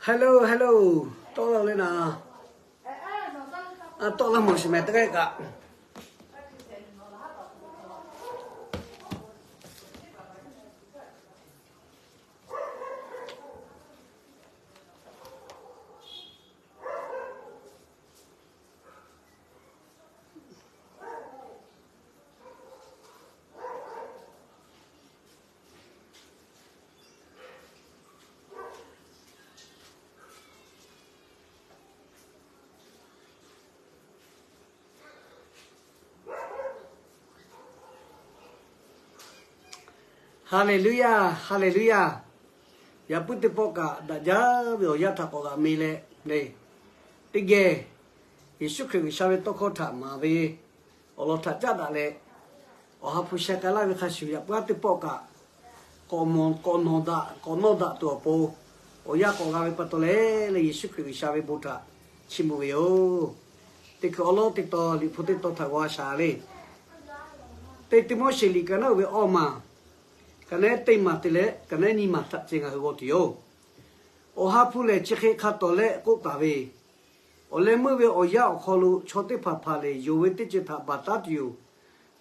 Hello, hello. Tawˆ la leh naˍ. Tawˆ la mawˬ shiˍ meh teˇ g'aˇ kaꞈ. Haˍleˍluˇyaˇ, haˍleˍluˇyaˇ. Yaꞈ puiˉ teˇ pawˆ kaꞈ daꞈ jaˇ ve awˬ yanˇ htaꞈ k'awꞈ g'aꞈ mi leh, teˇ geh Yeˍsuˆ Hkriꞈ G'uiˬsha ve tawˇ hkawˇ htaꞈ maˍ ve awˬ lawn htaꞈ caˉ daꞈ leh, awˬ ha hpu sheh k'ai laˇ ve hk'a shuˍ, yaꞈ puiˉ teˇ pawˆ kaꞈ k'awꞈ mawˬ k'awꞈ nawˬ daꞈ k'awꞈ nawˇ daꞈ tuˬ awˬ pon, awˬ yanˇ k'awꞈ g'a ve pa taw leh, leh Yeˍsuˆ Hkriꞈ G'uiˬsha ve bon htaꞈ chiˇ mvuh ve yoˬ. Teˇ hkui awˉ lawˉ teˇ tawn, Liꞈ hpu teˇ tawn htaꞈ g'aw shaˍ le. Teˇ Tiˆmoˉseˍ liꞈ ka naˉ uiˍ ve awˇ maˬ, ka naˉ teˇ maˬ te leh ka naˉ nyiˇ maˬ htaꞈ ceh ngaˬ hui g'aw tuˬ yoˬ. Awˬ ha hpu lehˬ chi hk'e hk'a tawˍ leh k'oˆ taˍ ve, awˬ leh meuˇ ve awˬ yanˇ awˬ hk'aw lo chaw teˇ hpaˍ hpaˍ lehˬ, yonˍ ve teˇ ceuˬ htaꞈ baˬ taˉ tuˬ yoˬ.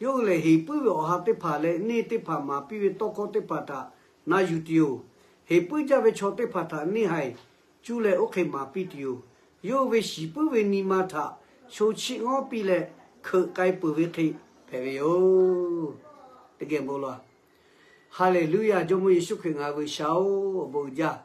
Yawˇ hui lehˬ, heˍ puiˉ ve awˬ ha teˇ hpaˍ leh neˇ teˇ hpaˍ maˍ piˇ ve tawˇ hkawˇ teˇ hpaˍ htaꞈ na yuˬ tuˬ yoˬ. Heˍ puiˉ jaˇ ve chaw teˇ hpaˍ htaꞈ neˇ haiˬ cuˇ leh oˇ hk'e maˍ piˇ tuˬ yoˬ. Yawˇ hui ve shiˍ puiˉ ve nyi ma htaꞈ sho chiˆ ngawˉ piˇ leh, hkeuꞈ k'ai peuˬ ve hk'e hpehꞈ ve yoˬ. Teˇ geh bon lawˬ. Haˍleˍluˇyaˇ. Jawˇmawˇ Yeˍsuˆ Hkriꞈ ngaˬ hui ve G'uiˬsha-oˬ, awˬ bon uiˍ jaˇ.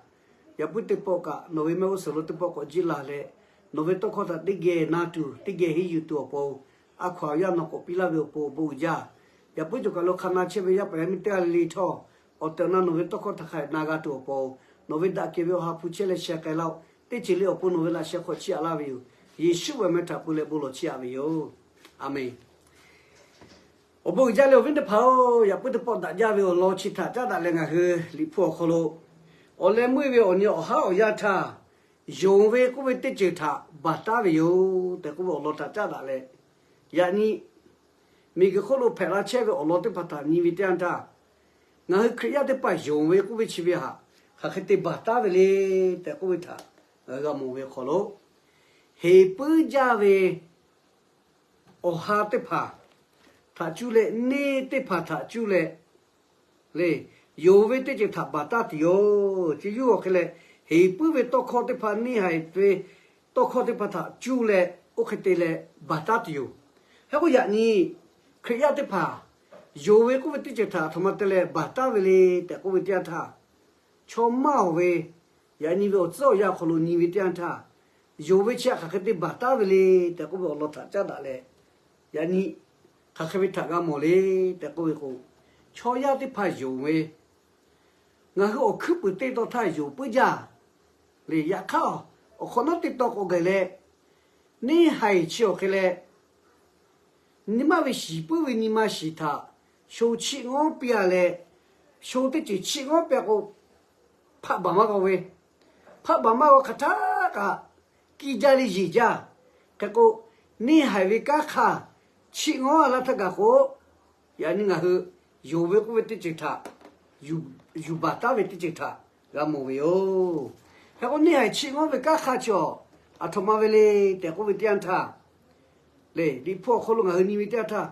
Yaꞈ puiˉ teˇ pawˆ kaꞈ nawˬ ve mehˆ g'uˇ suhˍ lo teˇ pawˆ k'awꞈ jiˇ laˬ leh, nawˬ ve tawˇ hkawˇ htaꞈ teˇ geh na tuˬ, teˇ geh henˇ yuˬ tuˬ awˬ pon, a hkaw-anˬ awˬ yanˇ nawˬ k'awꞈ piˇ laˇ ve awˬ pon awˬ bon uiˍ jaˇ. Yaꞈ puiˉ cawˬ kaˬ lo hk'a na chehˇ ve yaˇ paˍ yaˇ miˇ teˇ g'aˇ le le htawˇ, awˬ tehˬ awˬ na nawˬ ve tawˇ hkawˇ htaꞈ hk'a na g'a tuˬ awˬ pon, nawˬ ve daꞈ kehˬ ve awˬ ha hpu chehˇ leh sheh k'ai laˇ-oˆ. Teˇ ceuˬ le awˬ pon nawˬ ve laꞈ sheh hk'aw chiˇ aꞈ laˇ ve yoˬ. Yeˍsuˆ ve awˬ meh htaꞈ pui leh bon lawˬ chiˇ aꞈ ve yoˬ. A menˬ. Awˬ bon uiˍ jaˇ leh awˬ viˉ teˇ hpaˍ-oˬ, yaꞈ puiˉ teˇ pawˆ daꞈ jaˇ ve awˬ lawn chi htaꞈ caˉ daꞈ leh ngaˬ hui Liꞈ hpu awˬ hk'aw lo, awˬ leh meuˇ ve awˬ nyi awˬ haˉ awˬ yanˇ htaˇ, yonˍ ve k'oˆ ve teˇ ceuˬ htaꞈ baˬ taˉ ve yoˬ tehꞈ k'oˆ ve awˬ lawn htaꞈ caˉ daꞈ leh, yaꞈ nyi miˬguiˬ hk'oˆ lo hpehꞈ la chehˇ ve awˬ lawn teˇ hpaˍ htaꞈ nyi ve teˇ yanˇ htaˇ, ngaˬ hui Hkriꞈ yaˇ teˇ hpaˍ yonˍ ve k'oˆ ve chi ve htaꞈ hk'aˬ hk'e te baˬ taˉ ve le tehꞈ k'oˆ ve htaꞈ ngaˬ hui g'a mawˬ ve awˬ hk'aw lo, heˍ puiˉ jaˇ ve awˬ ha teˇ hpaˍ htaꞈ cuˇ leh neˇ teˇ hpaˍ htaꞈ cuˇ leh le, yonˍ ve teˇ ceuˬ htaꞈ baˬ taˉ tuˬ yoˬ. Chi yawˇ hui awˬ hk'e leh, heˍ puiˉ ve tawˇ hkawˇ teˇ hpaˍ, neˇ haiˬ ve tawˇ hkawˇ teˇ hpaˍ htaꞈ cuˇ leh oˇ hk'e te leh baˬ taˉ tuˬ yoˬ. Hk'e k'o yaꞈ nyi Hkriꞈ yaˇ teˇ hpaˍ yonˍ ve k'oˆ ve teˇ ceuˬ htaꞈ aˬ htoꞈ ma te leh baˬ taˉ ve le tehꞈ k'oˆ ve teˇ yanˇ htaˇ, chaw maˇ awˬ ve yaꞈ nyi ve awˬ tcuhˉ awˬ yanˇ awˬ hk'aw lo nyi ve teˇ yanˇ htaˇ, yonˍ ve chi htaꞈ hk'aˬ hk'e te baˬ taˉ ve le tehꞈ k'oˆ ve awˬ lawn htaꞈ caˉ daꞈ leh, yaꞈ nyi hk'aˬ hk'e ve htaꞈ g'a mawˬ le tehꞈ k'oˆ ve k'o, chaw yaˇ teˇ hpaˍ yonˍ ve, ngaˬ hui awˬ hkuiˉ puiˍ teˇ tawn htaˇ yonˍ puiˉ jaˇ le. Yaꞈ hk'aˇ, awˬ hk'awꞈ nawˉ teˇ tawn k'awꞈ gaˬ leh, neˇ haiˬ chi awˬ hk'e leh, nyi maˇ ve shiˍ puiˉ ve nyi ma shiˍ htaꞈ sho chiˆ ngawˉ piˇ-a leh, sho teˇ ceuˬ chiˆ ngawˉ piˇ-a k'o, hpaˆ baˬ maˇ g'aw ve, hpaˆ baˬ maˇ g'aw hk'aˬ htaˆ kaꞈ kiˇ jaˇ le yeˬ jaˇ. Hk'e k'o, neˇ haiˬ ve kanˉ hk'aˇ chiˆ ngawˉ-a laˇ htaˇ kaꞈ k'o, yaꞈ nyi ngaˬ hui yonˍ ve k'oˆ ve teˇ ceuˬ htaꞈ yuˬ baˬ taˉ ve teˇ ceuˬ htaꞈ g'a mawˬ ve yoˬ. Hk'e k'o, neˇ haiˬ chiˆ ngawˉ ve kanˉ hk'aˇ chi awˬ, aˬ htoꞈ ma ve le tehꞈ k'oˆ ve teˇ yanˇ htaˇ, le, Liꞈ hpu awˬ hk'aw lo ngaˬ hui nyi ve teˇ yanˇ htaˇ,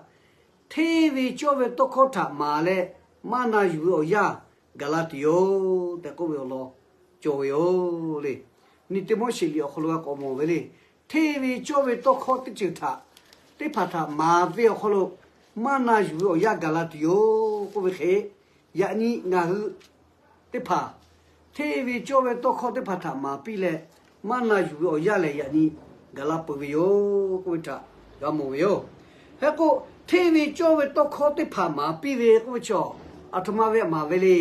hteˇ ve cawˇ ve tawˇ hkawˇ htaꞈ maˍ leh maˇ na yuˬ ve awˬ yanˇ gaˬ la tuˬ yoˬ tehꞈ k'oˆ ve awˬ lawn cawˬ ve yoˬ le. Nyi teˇ Moˉseˍ liꞈ awˬ hk'aw lo g'a k'awꞈ mawˬ ve le. Hteˇ ve cawˇ ve tawˇ hkawˇ teˇ ceuˬ htaꞈ teˇ hpaˍ htaꞈ maˍ ve awˬ hk'aw lo maˇ na yuˬ ve awˬ yanˇ gaˬ la tuˬ yoˬ k'oˆ ve hk'e, yaꞈ nyi ngaˬ hui teˇ hpaˍ hteˇ ve cawˇ ve tawˇ hkawˇ teˇ hpaˍ htaꞈ maˍ piˇ leh, maˇ na yuˬ ve awˬ yanˇ lehˬ yaꞈ nyi gaˬ la peuˬ ve yoˬ k'oˆ ve htaꞈ g'a mawˬ ve yoˬ. Hk'e k'o, hteˇ ve cawˇ ve tawˇ hkawˇ teˇ hpaˍ maˍ piˇ ve k'oˆ ve chaw, aˬ htoꞈ ma ve maˍ ve le.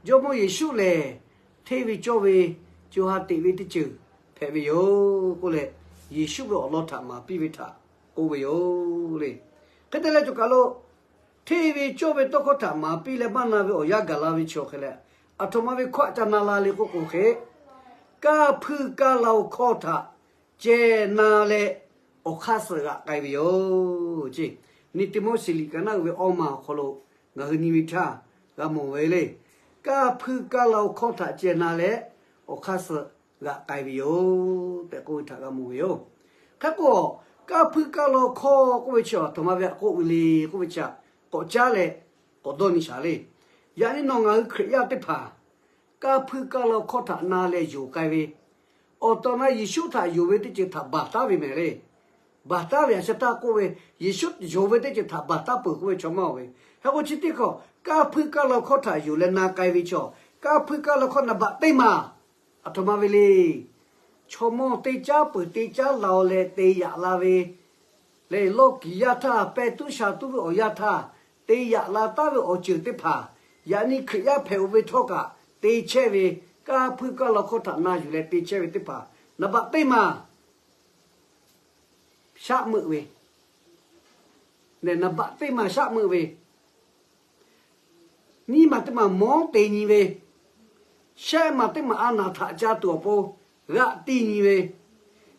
Jawˇmawˇ Yeˍsuˆ lehˬ, hteˇ ve cawˇ ve co ha teꞈ ve teˇ ceuˬ hpehꞈ ve yoˬ k'oˆ leh, Yeˍsuˆ ve awˬ lawn htaꞈ maˍ piˇ ve htaꞈ k'oˆ ve yoˬ le. Hk'e te leh cawˬ kaˬ lo, hteˇ ve cawˇ ve tawˇ hkawˇ htaꞈ maˍ piˇ leh maˇ na ve awˬ yanˇ gaˬ la ve chi awˬ hk'e leh, aˬ htoꞈ ma ve hkawˇ htaꞈ ca na la le k'oˆ k'o hk'e, kaˇ hpuiˇ kaˇ la-oˬ hkawˇ htaꞈ ceh na leh awˬ hk'aˇ suh g'aꞈ k'ai ve yoˬ ce. Nyi teˇ Moˉseˍ liꞈ ka naˉ uiˍ ve awˇ maˬ awˬ hk'aw lo ngaˬ hui nyi ve htaˇ, g'a mawˬ ve le. Kaˇ hpuiˇ kaˇ law hkawˇ htaꞈ ceh na leh, awˬ hk'aˇ suh g'aꞈ k'ai ve yoˬ tehꞈ k'oˆ ve htaꞈ g'a mawˬ ve yoˬ. Hk'e k'o, kaˇ hpuiˇ kaˇ law hkawˇ k'oˆ ve chi aˬ htoꞈ ma ve htaꞈ k'oˆ ve le k'oˆ ve chi htaꞈ k'awꞈ caˉ leh k'awꞈ dawˇ nyi shaˍ le. Yaꞈ nyi nawˬ ngaˬ hui Hkriꞈ yaˇ teˇ hpaˍ kaˇ hpuiˇ kaˇ law hkawˇ htaꞈ na leh yonˍ k'ai ve, awˬ tehˬ awˬ na Yeˍsuˆ htaꞈ yonˍ ve teˇ ceuˬ htaꞈ baˬ taˉ ve mehˍ le. Baˬ taˉ ve aˬ sha htaˇ k'oˆ ve, Yeˍsuˆ yonˍ ve teˇ ceuˬ htaꞈ baˬ taˉ peuˬ k'oˆ ve chaw maˇ oˬ ve. Hk'e k'o chi teˇ hkawˇ kaˇ hpuiˇ kaˇ law hkawˇ htaꞈ yonˍ leh na k'ai ve chaw, kaˇ hpuiˇ kaˇ law hkawˇ naˍ baꞈ teˇ maˬ aˬ htoꞈ ma ve le. Chaw mawˇ teˇ caˉ peuˬ teˇ caˉ la-o leh te yaꞈ la ve, leh lawˇ kiˍ yaˇ htaˇ, pehˇ tuˉ sha tuˉ ve awˬ yanˇ htaˇ, te yaꞈ la taˉ ve awˬ ceuˬ teˇ hpaˍ, yaꞈ nyi Hkriꞈ yaˇ hpehꞈ-oˬ ve htawˇ kaꞈ te chehˇ ve, kaˇ hpuiˇ kaˇ law hkawˇ htaꞈ na yuˬ leh te chehˇ ve teˇ hpaˍ, naˍ baꞈ teˇ maˬ shaˆ meuˆ ve, naˍ baꞈ teˇ maˬ shaˆ meuˆ ve, nyiˇ maˬ teˇ maˬ mawˉ te nyi ve, shehˆ maˬ teˇ maˬ a naˍ htaꞈ ca tuˬ awˬ pon g'aˆ tiˇ nyi ve,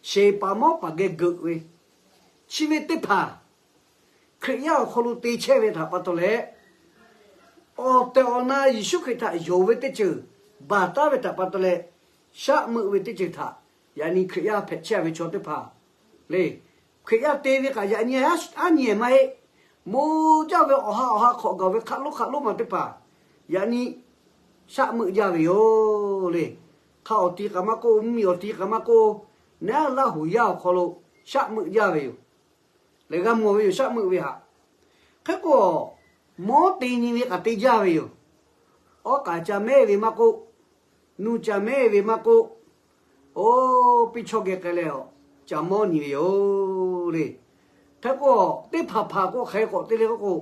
sheˍ paˍ mawˉ paˍ geh geuꞈ ve, chi ve teˇ hpaˍ Hkriꞈ yaˇ awˬ hk'aw lo te chehˇ ve htaꞈ pa taw leh, awˬ tehˬ awˬ na Yeˍsuˆ Hkriꞈ htaꞈ yonˍ ve teˇ ceuˬ baˬ taˉ ve htaꞈ pa taw leh, shaˆ meuˆ ve teˇ ceuˬ htaꞈ yaꞈ nyi Hkriꞈ yaˇ hpehꞈ chehˇ ve chaw teˇ hpaˍ le. Hkriꞈ yaˇ te ve kaꞈ yaꞈ nyi aˉ nyi ehˍ maˇ heˆ. Moˬ jaˇ ve awˬ ha awˬ ha hk'awꞈ gaˬ ve hk'aˆ lonˉ hk'aˆ lonˉ maˬ teˇ hpaˍ yaꞈ nyi shaˆ meuˆ jaˇ ve yoˬ le. Hk'a awˬ ti kaꞈ maˇ k'oˆ, mvuhˇmiˬ awˬ ti kaꞈ maˇ k'oˆ, naˉ Laˇ huˍ yaˇ awˬ hk'aw lo shaˆ meuˆ jaˇ ve yoˬ. Lehˬ g'a mawˬ ve yoˬ, shaˆ meuˆ ve htaꞈ. Hk'e k'o, mawˉ te nyi ve kaꞈ te jaˇ ve yoˬ. Awˉ k'aꞈ ca mehˉ ve maˇ k'oˆ, nuˇ ca mehˉ ve maˇ k'oˆ, oˇ piˇ chawˇ geh k'ai leh a, ca mawˉ nyi ve yoˬ le. Hk'e k'o, teˇ hpaˍ hpaˍ k'o hk'e k'awꞈ te le k'oˆ k'o,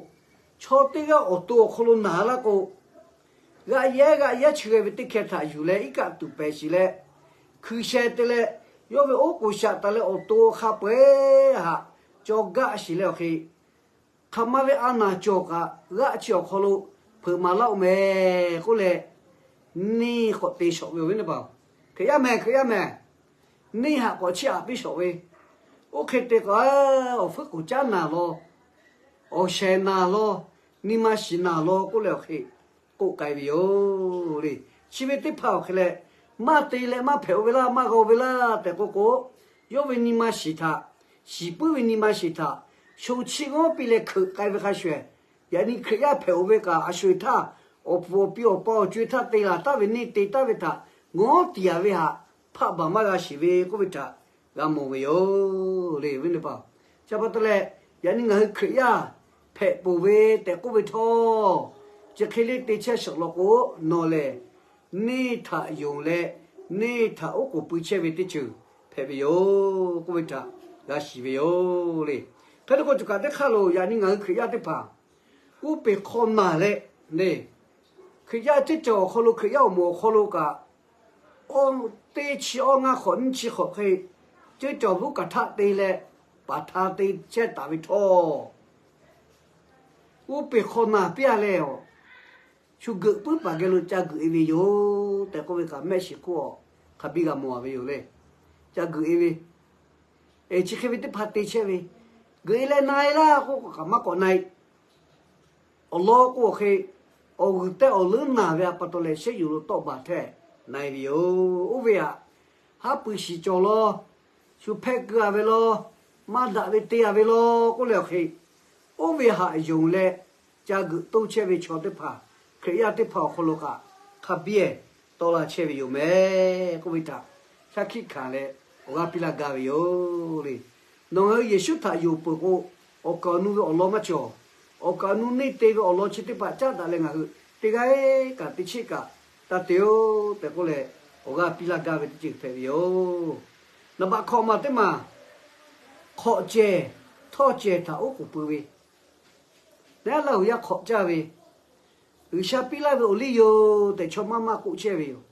chaw teˇ g'aˇ awˬ to awˬ hk'aw lo naˍ laˇ k'o, g'aꞈ yehˉ g'aꞈ yehˉ chi g'ai ve teˇ hkeh htaꞈ yuˬ leh iˉ kaˆ tuˬ pehˍ shiˍ leh, hkui sheh te leh, yawˇ ve oˉ k'oˍ shaꞈ taˍ leh awˬ to hk'a peu-eˬ htaꞈ caw gaˆ shiˍ leh awˬ hk'e, hk'aˬ ma ve a naˍ cawˬ kaꞈ g'aˆ chi awˬ hk'aw lo hpeuꞈ maˍ laˇ-oˬ mehˍ k'oˆ leh, neˇ k'awꞈ te shawˍ ve awˬ viˉ teˇ hpaˍ-oˬ, Hkriꞈ yaˇ mehˍ, Hkriꞈ yaˇ mehˍ, neˇ htaꞈ k'awꞈ chiˇ aꞈ piˇ shawˍ ve, oˇ hk'e te k'o, awˬ hpfuhˇ k'oˍ caˉ naˍ law, awˬ shehˍ naˍ law, nyi ma shiˍ naˍ law k'oˆ leh awˬ hk'e k'oˆ k'ai ve yoˬ le. Chi ve teˇ hpaˍ awˬ hk'e leh, maˇ te leh maˇ hpehꞈ-o ve laˇ, maˇ g'a-o ve laˇ tehꞈ k'oˆ k'o, yawˇ ve nyi ma shiˍ htaꞈ, shiˍ puiˉ ve nyi ma shiˍ htaꞈ sho chiˇ g'awˉ piˇ leh hkeuꞈ k'ai ve hk'a shuˍ, yaꞈ nyi Hkriꞈ yaˇ hpehꞈ-oˬ ve kaꞈ a sho-eˬ htaˇ, awˬ puˍ awˬ pi awˬ pa awˬ co-e htaˇ te laˬ taˍ ve neˇ te taˍ ve htaꞈ ngawˉ tiˍ yaꞈ ve htaꞈ hpaˆ baˬ maˇ g'a shiˍ ve k'oˆ ve htaꞈ g'a mawˬ ve yoˬ le, awˬ viˉ teˇ hpaˍ. Chi pa taw leh, yaꞈ nyi ngaˬ hui Hkriꞈ yaˇ hpehꞈ peuˬ ve tehꞈ k'oˆ ve htawˇ, chi hk'e le te chehˇ shawˍ law k'o, nawˬ lehˬ neˇ htaꞈ yonˍ leh, neˇ htaꞈ oˉ k'oˍ pui chehˇ ve teˇ ceuˬ hpehꞈ ve yoˬ k'oˆ ve htaꞈ g'a shiˍ ve yoˬ le. Hk'e te k'o, co kaꞈ teˇ hk'aˇ lo yaꞈ nyi ngaˬ hui Hkriꞈ yaˇ teˇ hpaˍ uˉ peˬ hk'aw naˬ leh le, Hkriꞈ yaˇ ceuˇ cawˬ awˬ hk'aw lo, Hkriꞈ yaˇ awˬ moˍ awˬ hk'aw lo kaꞈ, awˇ teˇ chi awˇ ngaˇ hk'awꞈ nyiˇ chi hk'awꞈ hk'e ceuˇ cawˬ vuˉ kaꞈ htaˆ te leh, paˍ hta te chehˇ taˍ ve htawˇ, uˉ peˬ hk'aw naˬ piˇ-a leh, shu geuꞈ puiˉ paˍ geh lo ca geuꞈ-e ve yoˬ tehꞈ k'oˆ ve kaꞈ, mehˆ shiˍ hk'oˆ hk'a biˇ g'a mawˬ-a ve yoˬ le. Ca geuꞈ-e ve, chi hk'e ve teˇ hpaˍ te chehˇ ve, geuꞈ-e leh na-e laˇ k'oˆ k'o kaꞈ maˇ k'awꞈ na-e. Awˬ lawn k'o awˬ hk'e, awˬ g'uiˬ tehˇ awˬ leuˉ naˬ ve htaꞈ pa taw leh shehˉ yuˬ lo tawˆ baˬ htehˇ na-e ve yoˬ. Oˇ ve htaꞈ haˉ pui shiˍ cawˬ law, shu hpehˇ keu-a ve law, maˇ daꞈ ve te-a ve law k'oˆ leh awˬ hk'e, oˇ ve htaꞈ yonˍ leh ca geuꞈ toˇ chehˇ ve chaw teˇ hpaˍ, Hkriꞈ yaˇ teˇ hpaˍ awˬ hk'aw lo kaꞈ hk'a biˇ-ehˍ tawˆ la chehˇ ve yoˬ mehˍ k'oˆ ve htaꞈ shaˉ hkiˆ hkanˍ leh awˬ g'aˇ piˇ laˇ gaˇ ve yoˬ le. Nawˬ ngaˬ hui Yeˍsuˆ htaꞈ yonˍ peuˬ k'o, awˬ kaˍ awˬ nu ve awˬ lawn maˇ cawˬ. Awˬ kaˍ awˬ nu neˇ te ve awˬ lawn chi teˇ hpaˍ caˉ daꞈ leh ngaˬ hui teˇ g'aˇ kaꞈ teˇ cheˆ kaꞈ taˇ te-oˬ tehꞈ k'oˆ leh, awˬ g'aˇ piˇ laˇ gaˇ ve teˇ ceuˬ hpehꞈ ve yoˬ. Naˍ baꞈ hkawꞈ maˬ teˇ maˬ, hk'awꞈ cehˬ htawˇ cehˬ htaꞈ oˉ k'oˍ pui ve, neˉ Laˇ huˍ yaˇ hk'awꞈ caˇ ve, G'uiˬsha piˇ laˇ ve awˬ liˇ yoˬ tehꞈ chaw maˇ maˇ k'oˆ chehˇ ve yoˬ.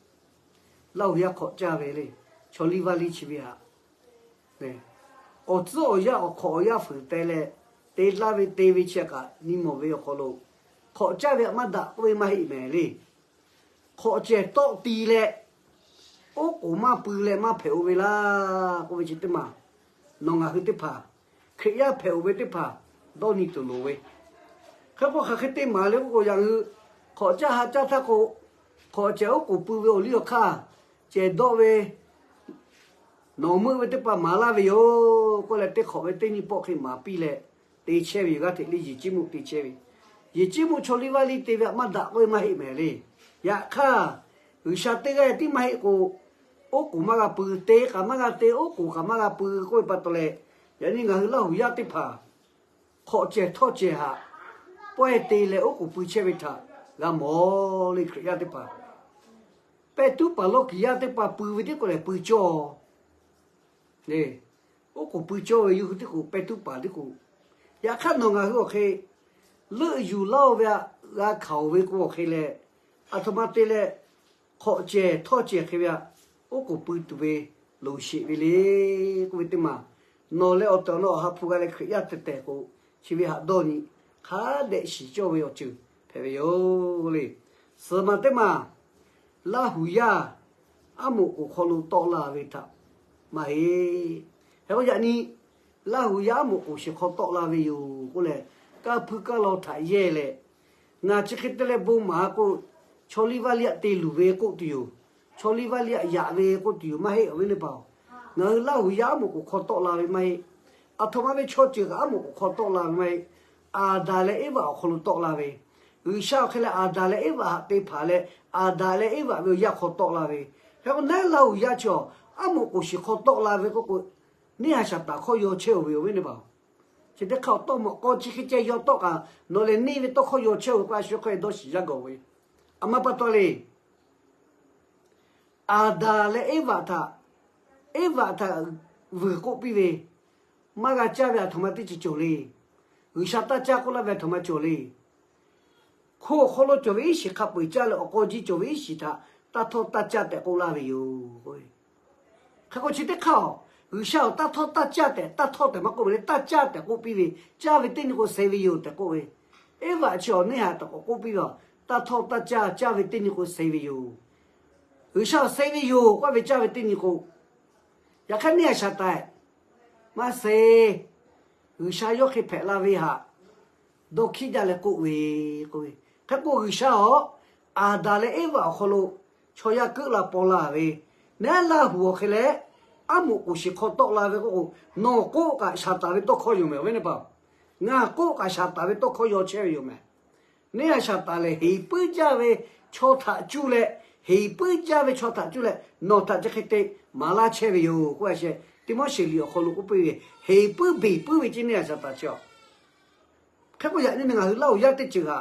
Laˇ huˍ yaˇ hk'awꞈ caˇ ve le, chaw liˇ vaˇ liˇ chi ve htaꞈ awˬ tcuhˉ awˬ yanˇ awˬ hk'awꞈ awˬ yanˇ fuiˍ teh leh te laˇ ve te ve chi kaꞈ nyi mawˬ ve awˬ hk'aw lo, hk'awꞈ caˇ ve htaꞈ maˇ daꞈ k'oˆ ve maˇ heˆ mehˍ le. Hk'awꞈ cehˬ tawˆ ti leh, oˉ k'oˍ maˇ pui leh maˇ hpehꞈ-o ve laˇ k'oˆ ve chi teˇ maˬ, nawˬ ngaˬ hui teˇ hpaˍ, Hkriꞈ yaˇ hpehꞈ-oˬ ve teˇ hpaˍ dawˇ nyi tuˬ loˍ ve. Hk'e k'o hk'aˬ hk'e te maˍ le k'oˆ k'o, yaꞈ hui Hk'awꞈ caˇ ha caˇ htaˇ k'o, hk'awꞈ cehˬ oˉ k'oˍ pui ve awˬ liˇ awˬ hk'aˇ, cehˬ dawˆ ve nawˬ meuˆ ve teˇ hpaˍ maˍ laˇ ve yoˬ k'oˆ leh, teˇ hk'awꞈ ve teˇ nyiˇ pawˆ hk'e maˍ piˇ leh te chehˇ ve yoˬ. G'aˇ hteꞈ le yeˬ ciˉ mvuhˇ te chehˇ ve, yeˬ ciˉ mvuhˇ chaw liˇ vaˇ liˇ te ve htaꞈ maˇ daꞈ k'oˆ ve maˇ heˆ mehˍ le. Yaꞈ hk'aˇ, G'uiˬsha teˇ g'aˇ tiˉ maˇ heˆ k'o, oˉ k'oˍ maˇ g'a pui, te kaꞈ maˇ g'a te, oˉ k'oˍ kaꞈ maˇ g'a pui k'oˆ ve pa taw leh, yaꞈ nyi ngaˬ hui Laˇ huˍ yaˇ teˇ hpaˍ hk'awꞈ cehˬ htawˇ cehˬ htaꞈ pawehˇ te leh oˉ k'oˍ pui chehˇ ve htaꞈ g'a mawˬ le. Hkriꞈ yaˇ teˇ hpaˍ, pehˇ tuˉ paˍ lawˇ kiˍ yaˇ teˇ hpaˍ pui ve tiˉ k'o lehˬ pui cawˇ le. Oˉ k'oˍ pui cawˇ ve yawˇ hui tiˉ k'o, pehˇ tuˉ paˍ tiˉ k'o. Yaꞈ hk'aˇ nawˬ ngaˬ hui awˬ hk'e leuˆ yuˬ laˇ-oˬ ve htaꞈ g'a hkanˍ-oˬ ve k'o awˬ hk'e leh, aˬ htoꞈ ma te leh hk'awꞈ cehˬ htawˇ cehˬ hk'e ve htaꞈ oˉ k'oˍ pui tuˬ ve loˍ sheˍ ve le k'oˆ ve teˇ maˬ, nawˬ leh awˬ tehˬ awˬ na awˬ ha hpu g'a leh Hkriꞈ yaˇ tehˬ tehˬ k'o, chi ve haꞈ dawˇ nyi hk'a dehꞈ shiˍ cawˇ ve awˬ ceuˬ hpehꞈ ve yoˬ le. Suhˍ maˬ teˇ maˬ, Laˇ huˍ yaˇ aˉ moˍ k'oˍ hk'aw lo tawˆ la ve htaꞈ maˇ heˆ. Hk'e k'o yaꞈ nyi Laˇ huˍ yaˇ aˉ moˍ k'oˍ shiˍ hk'aw tawˆ la ve yoˬ k'oˆ leh, kanˇ hpuiˇ kanˇ law htaꞈ yehˇ leh, ngaˬ chi hk'e te leh bon maˍ k'o, chaw liˇ vaˇ liˇ aꞈ te luˬ ve k'oˆ tuˬ yoˬ. Chaw liˇ vaˇ liˇ aꞈ yaꞈ ve k'oˆ tuˬ yoˬ, maˇ heˆ awˬ viˉ teˇ hpaˍ-oˬ. Ngaˬ hui Laˇ huˍ yaˇ aˉ moˍ k'oˍ hk'aw tawˆ la ve maˇ heˆ. Aˬ htoꞈ ma ve chaw ceuˬ kaꞈ aˉ moˍ k'oˍ hk'aw tawˆ la ve maˇ heˆ. Aˍdanˍ leh Eˇvaꞈ awˬ hk'aw lo tawˆ la ve, G'uiˬsha awˬ hk'e leh Aˍdanˍ leh Eˇvaꞈ haꞈ te hpanˍ leh, Aˍdanˍ leh Eˇvaꞈ ve awˬ yanˇ hk'aw tawˆ la ve. Hk'e k'o naˉ Laˇ huˍ yaˇ chi awˬ aˉ moˍ k'oˍ shiˍ hk'aw tawˆ la ve k'oˆ k'o, neˇ haiˬ shaˍ taˍ hkawˇ yaw chehˇ-oˬ ve awˬ viˉ teˇ hpaˍ-oˬ. Chi teˇ hk'aˇ awˬ tawˇ mawꞈ k'aw chi hk'e ceh yaw tawˆ kaꞈ, nawˬ lehˬ neˇ ve tawˇ hkawˇ yaw chehˇ-oˬ ve k'o, a shu hk'aw e dawˇ shiˍ yaˇ gawˬ ve. Aˬ ma pa taw le, Aˍdanˍ leh Eˇvaꞈ htaꞈ, Eˇvaꞈ htaꞈ vuiˬ k'oˆ piˇ ve, maˇ g'a caˇ ve aˬ htoꞈ ma teˇ ceuˬ cawˬ le. G'uiˬsha taˇ caˇ k'oˆ laˇ ve aˬ htoꞈ ma cawˬ le. Hko awˬ hk'aw lo cawˬ ve iˉ shiˍ hk'a peu-eˬ caˇ leh awˬ k'aw jiˇ cawˬ ve iˉ shiˍ htaꞈ taˇ htawˇ taˇ caˇ tehꞈ k'oˆ laˇ ve yoˬ. Hk'e k'o chi teˇ hk'aˇ-oˬ, G'uiˬsha awˬ taˇ htawˇ taˇ caˇ tehꞈ, taˇ htawˇ tehꞈ maˇ k'oˆ ve le, taˇ caˇ tehꞈ k'oˆ piˇ ve, caˇ ve teˇ nyi k'o suh ve yoˬ tehꞈ k'oˆ ve. Eˇvaꞈ chi awˬ neˇ haiˬ taꞈ k'awꞈ k'oˆ piˇ ve, taˇ htawˇ taˇ caˇ, caˇ ve teˇ nyi k'o suh ve yoˬ. G'uiˬsha awˬ suh ve yoˬ k'oˆ ve caˇ ve teˇ nyi k'o, yaꞈ hk'aˇ neˇ haiˬ shaˍ taˍ maˇ suh. G'uiˬsha yawˇ hk'e hpehꞈ la ve htaꞈ dawˇ hkiˉ jaˇ leh k'oˆ ve, k'oˆ ve. Hk'e k'o G'uiˬsha awˬ Aˍdanˍ leh Eˇvaꞈ awˬ hk'aw lo chaw yaˇ keuˆ la paw la ve, naˉ Laˇ huˍ awˬ hk'e leh aˉ moˍ k'oˍ shiˍ hk'aw tawˆ la ve k'oˆ k'o, nawˬ k'oˆ kaꞈ shaˍ taˍ ve tawˇ hkawˇ yoˬ mehˍ awˬ viˉ teˇ hpaˍ-oˬ. Ngaˬ k'oˆ kaꞈ shaˍ taˍ ve tawˇ hkawˇ yaw chehˇ ve yoˬ mehˍ. Neˇ haiˬ shaˍ taˍ lehˬ, heˍ puiˉ jaˇ ve chaw htaꞈ cuˇ leh, heˍ puiˉ jaˇ ve chaw htaꞈ cuˇ leh nawˬ htaꞈ chi hk'e te maˍ laˇ chehˇ ve yoˬ k'oˆ ve sheh. Teˇ Moˉseˍ liꞈ awˬ hk'aw lo k'oˆ piˇ ve, heˍ puiˉ beˬ puiˉ ve ceˇ neˇ haiˬ shaˍ taˍ chi-a. Hk'e k'o yaꞈ nyi ngaˬ hui Laˇ huˍ yaˇ teˇ ceuˬ htaꞈ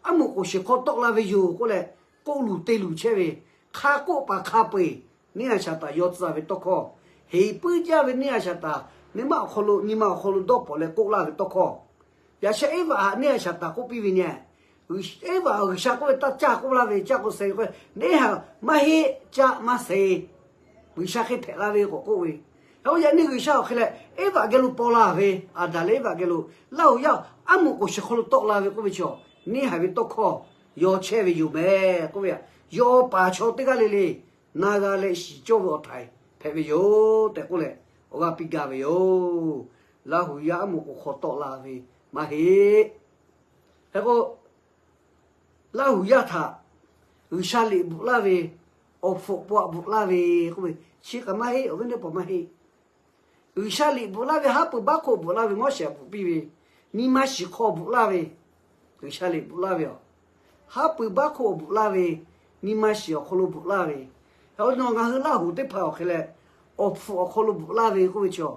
aˉ moˍ k'oˍ shiˍ hk'aw tawˆ la ve yoˬ k'oˆ leh, k'oˆ luˬ te luˬ chehˇ ve, hk'a k'oˆ paˍ hk'a peu-eˬ neˇ haiˬ shaˍ taˍ yaw tcuh ve tawˇ hkawˇ, heˍ puiˉ jaˇ ve neˇ haiˬ shaˍ taˍ nyi ma awˬ hk'aw lo, nyi ma awˬ hk'aw lo dawˇ paw leh k'oˆ laˇ ve tawˇ hkawˇ, yaꞈ sheh Eˇvaꞈ htaꞈ neˇ haiˬ shaˍ taˍ k'oˆ piˇ ve nyi. Eˇvaꞈ G'uiˬsha k'oˆ ve taˇ caˇ k'oˆ laˇ ve, caˇ k'o suh ve k'o, neˇ haiˬ maˇ heˆ, caˇ maˇ suh. G'uiˬsha hk'e hpehꞈ la ve k'awꞈ k'oˆ ve. Hk'e k'o yaꞈ nyi G'uiˬsha awˬ hk'e leh Eˇvaꞈ geh lo paw la ve, Aˍdanˍ leh Eˇvaꞈ geh lo, Laˇ huˍ yaˇ aˉ moˍ k'oˍ shiˍ hk'aw lo tawˆ la ve k'oˆ ve chi-a, neˇ haiˬ ve tawˇ hkawˇ yaw chehˇ ve yoˬ mehˍ k'oˆ ve. Yaw paˍ chaw teˇ g'aˇ le le na g'a leh shiˍ cawˇ ve awˬ htaiˍ hpehꞈ ve yoˬ tehꞈ k'oˆ leh, awˬ g'aˇ piˇ gaˇ ve yoˬ. Laˇ huˍ yaˇ aˉ moˍ k'oˍ hk'aw tawˆ la ve maˇ heˆ. Hk'e k'o, Laˇ huˍ yaˇ htaꞈ G'uiˬsha liꞈ bvuhꞈ laˇ ve, awˬ hpfuhꞈ paw aꞈ bvuhꞈ laˇ ve k'oˆ ve, chi kaꞈ maˇ heˆ, awˬ viˉ teˇ hpaˍ maˇ heˆ. G'uiˬsha liꞈ bvuhꞈ laˇ ve haˉ pui baˆ hk'oˆ bvuhꞈ laˇ ve, Moˉseˍ bvuhꞈ piˇ ve, nyi ma shiˍ hk'aw bvuhꞈ laˇ ve, G'uiˬsha liꞈ bvuhꞈ laˇ ve-a, haˉ pui baˆ hk'oˆ bvuhꞈ laˇ ve, nyi ma shiˍ awˬ hk'aw lo bvuhꞈ laˇ ve. Hk'e k'o nawˬ ngaˬ hui Laˇ huˍ teˇ hpaˍ awˬ hk'e leh, awˬ hpfuhꞈ awˬ hk'aw lo bvuhꞈ laˇ ve k'oˆ ve chi-a,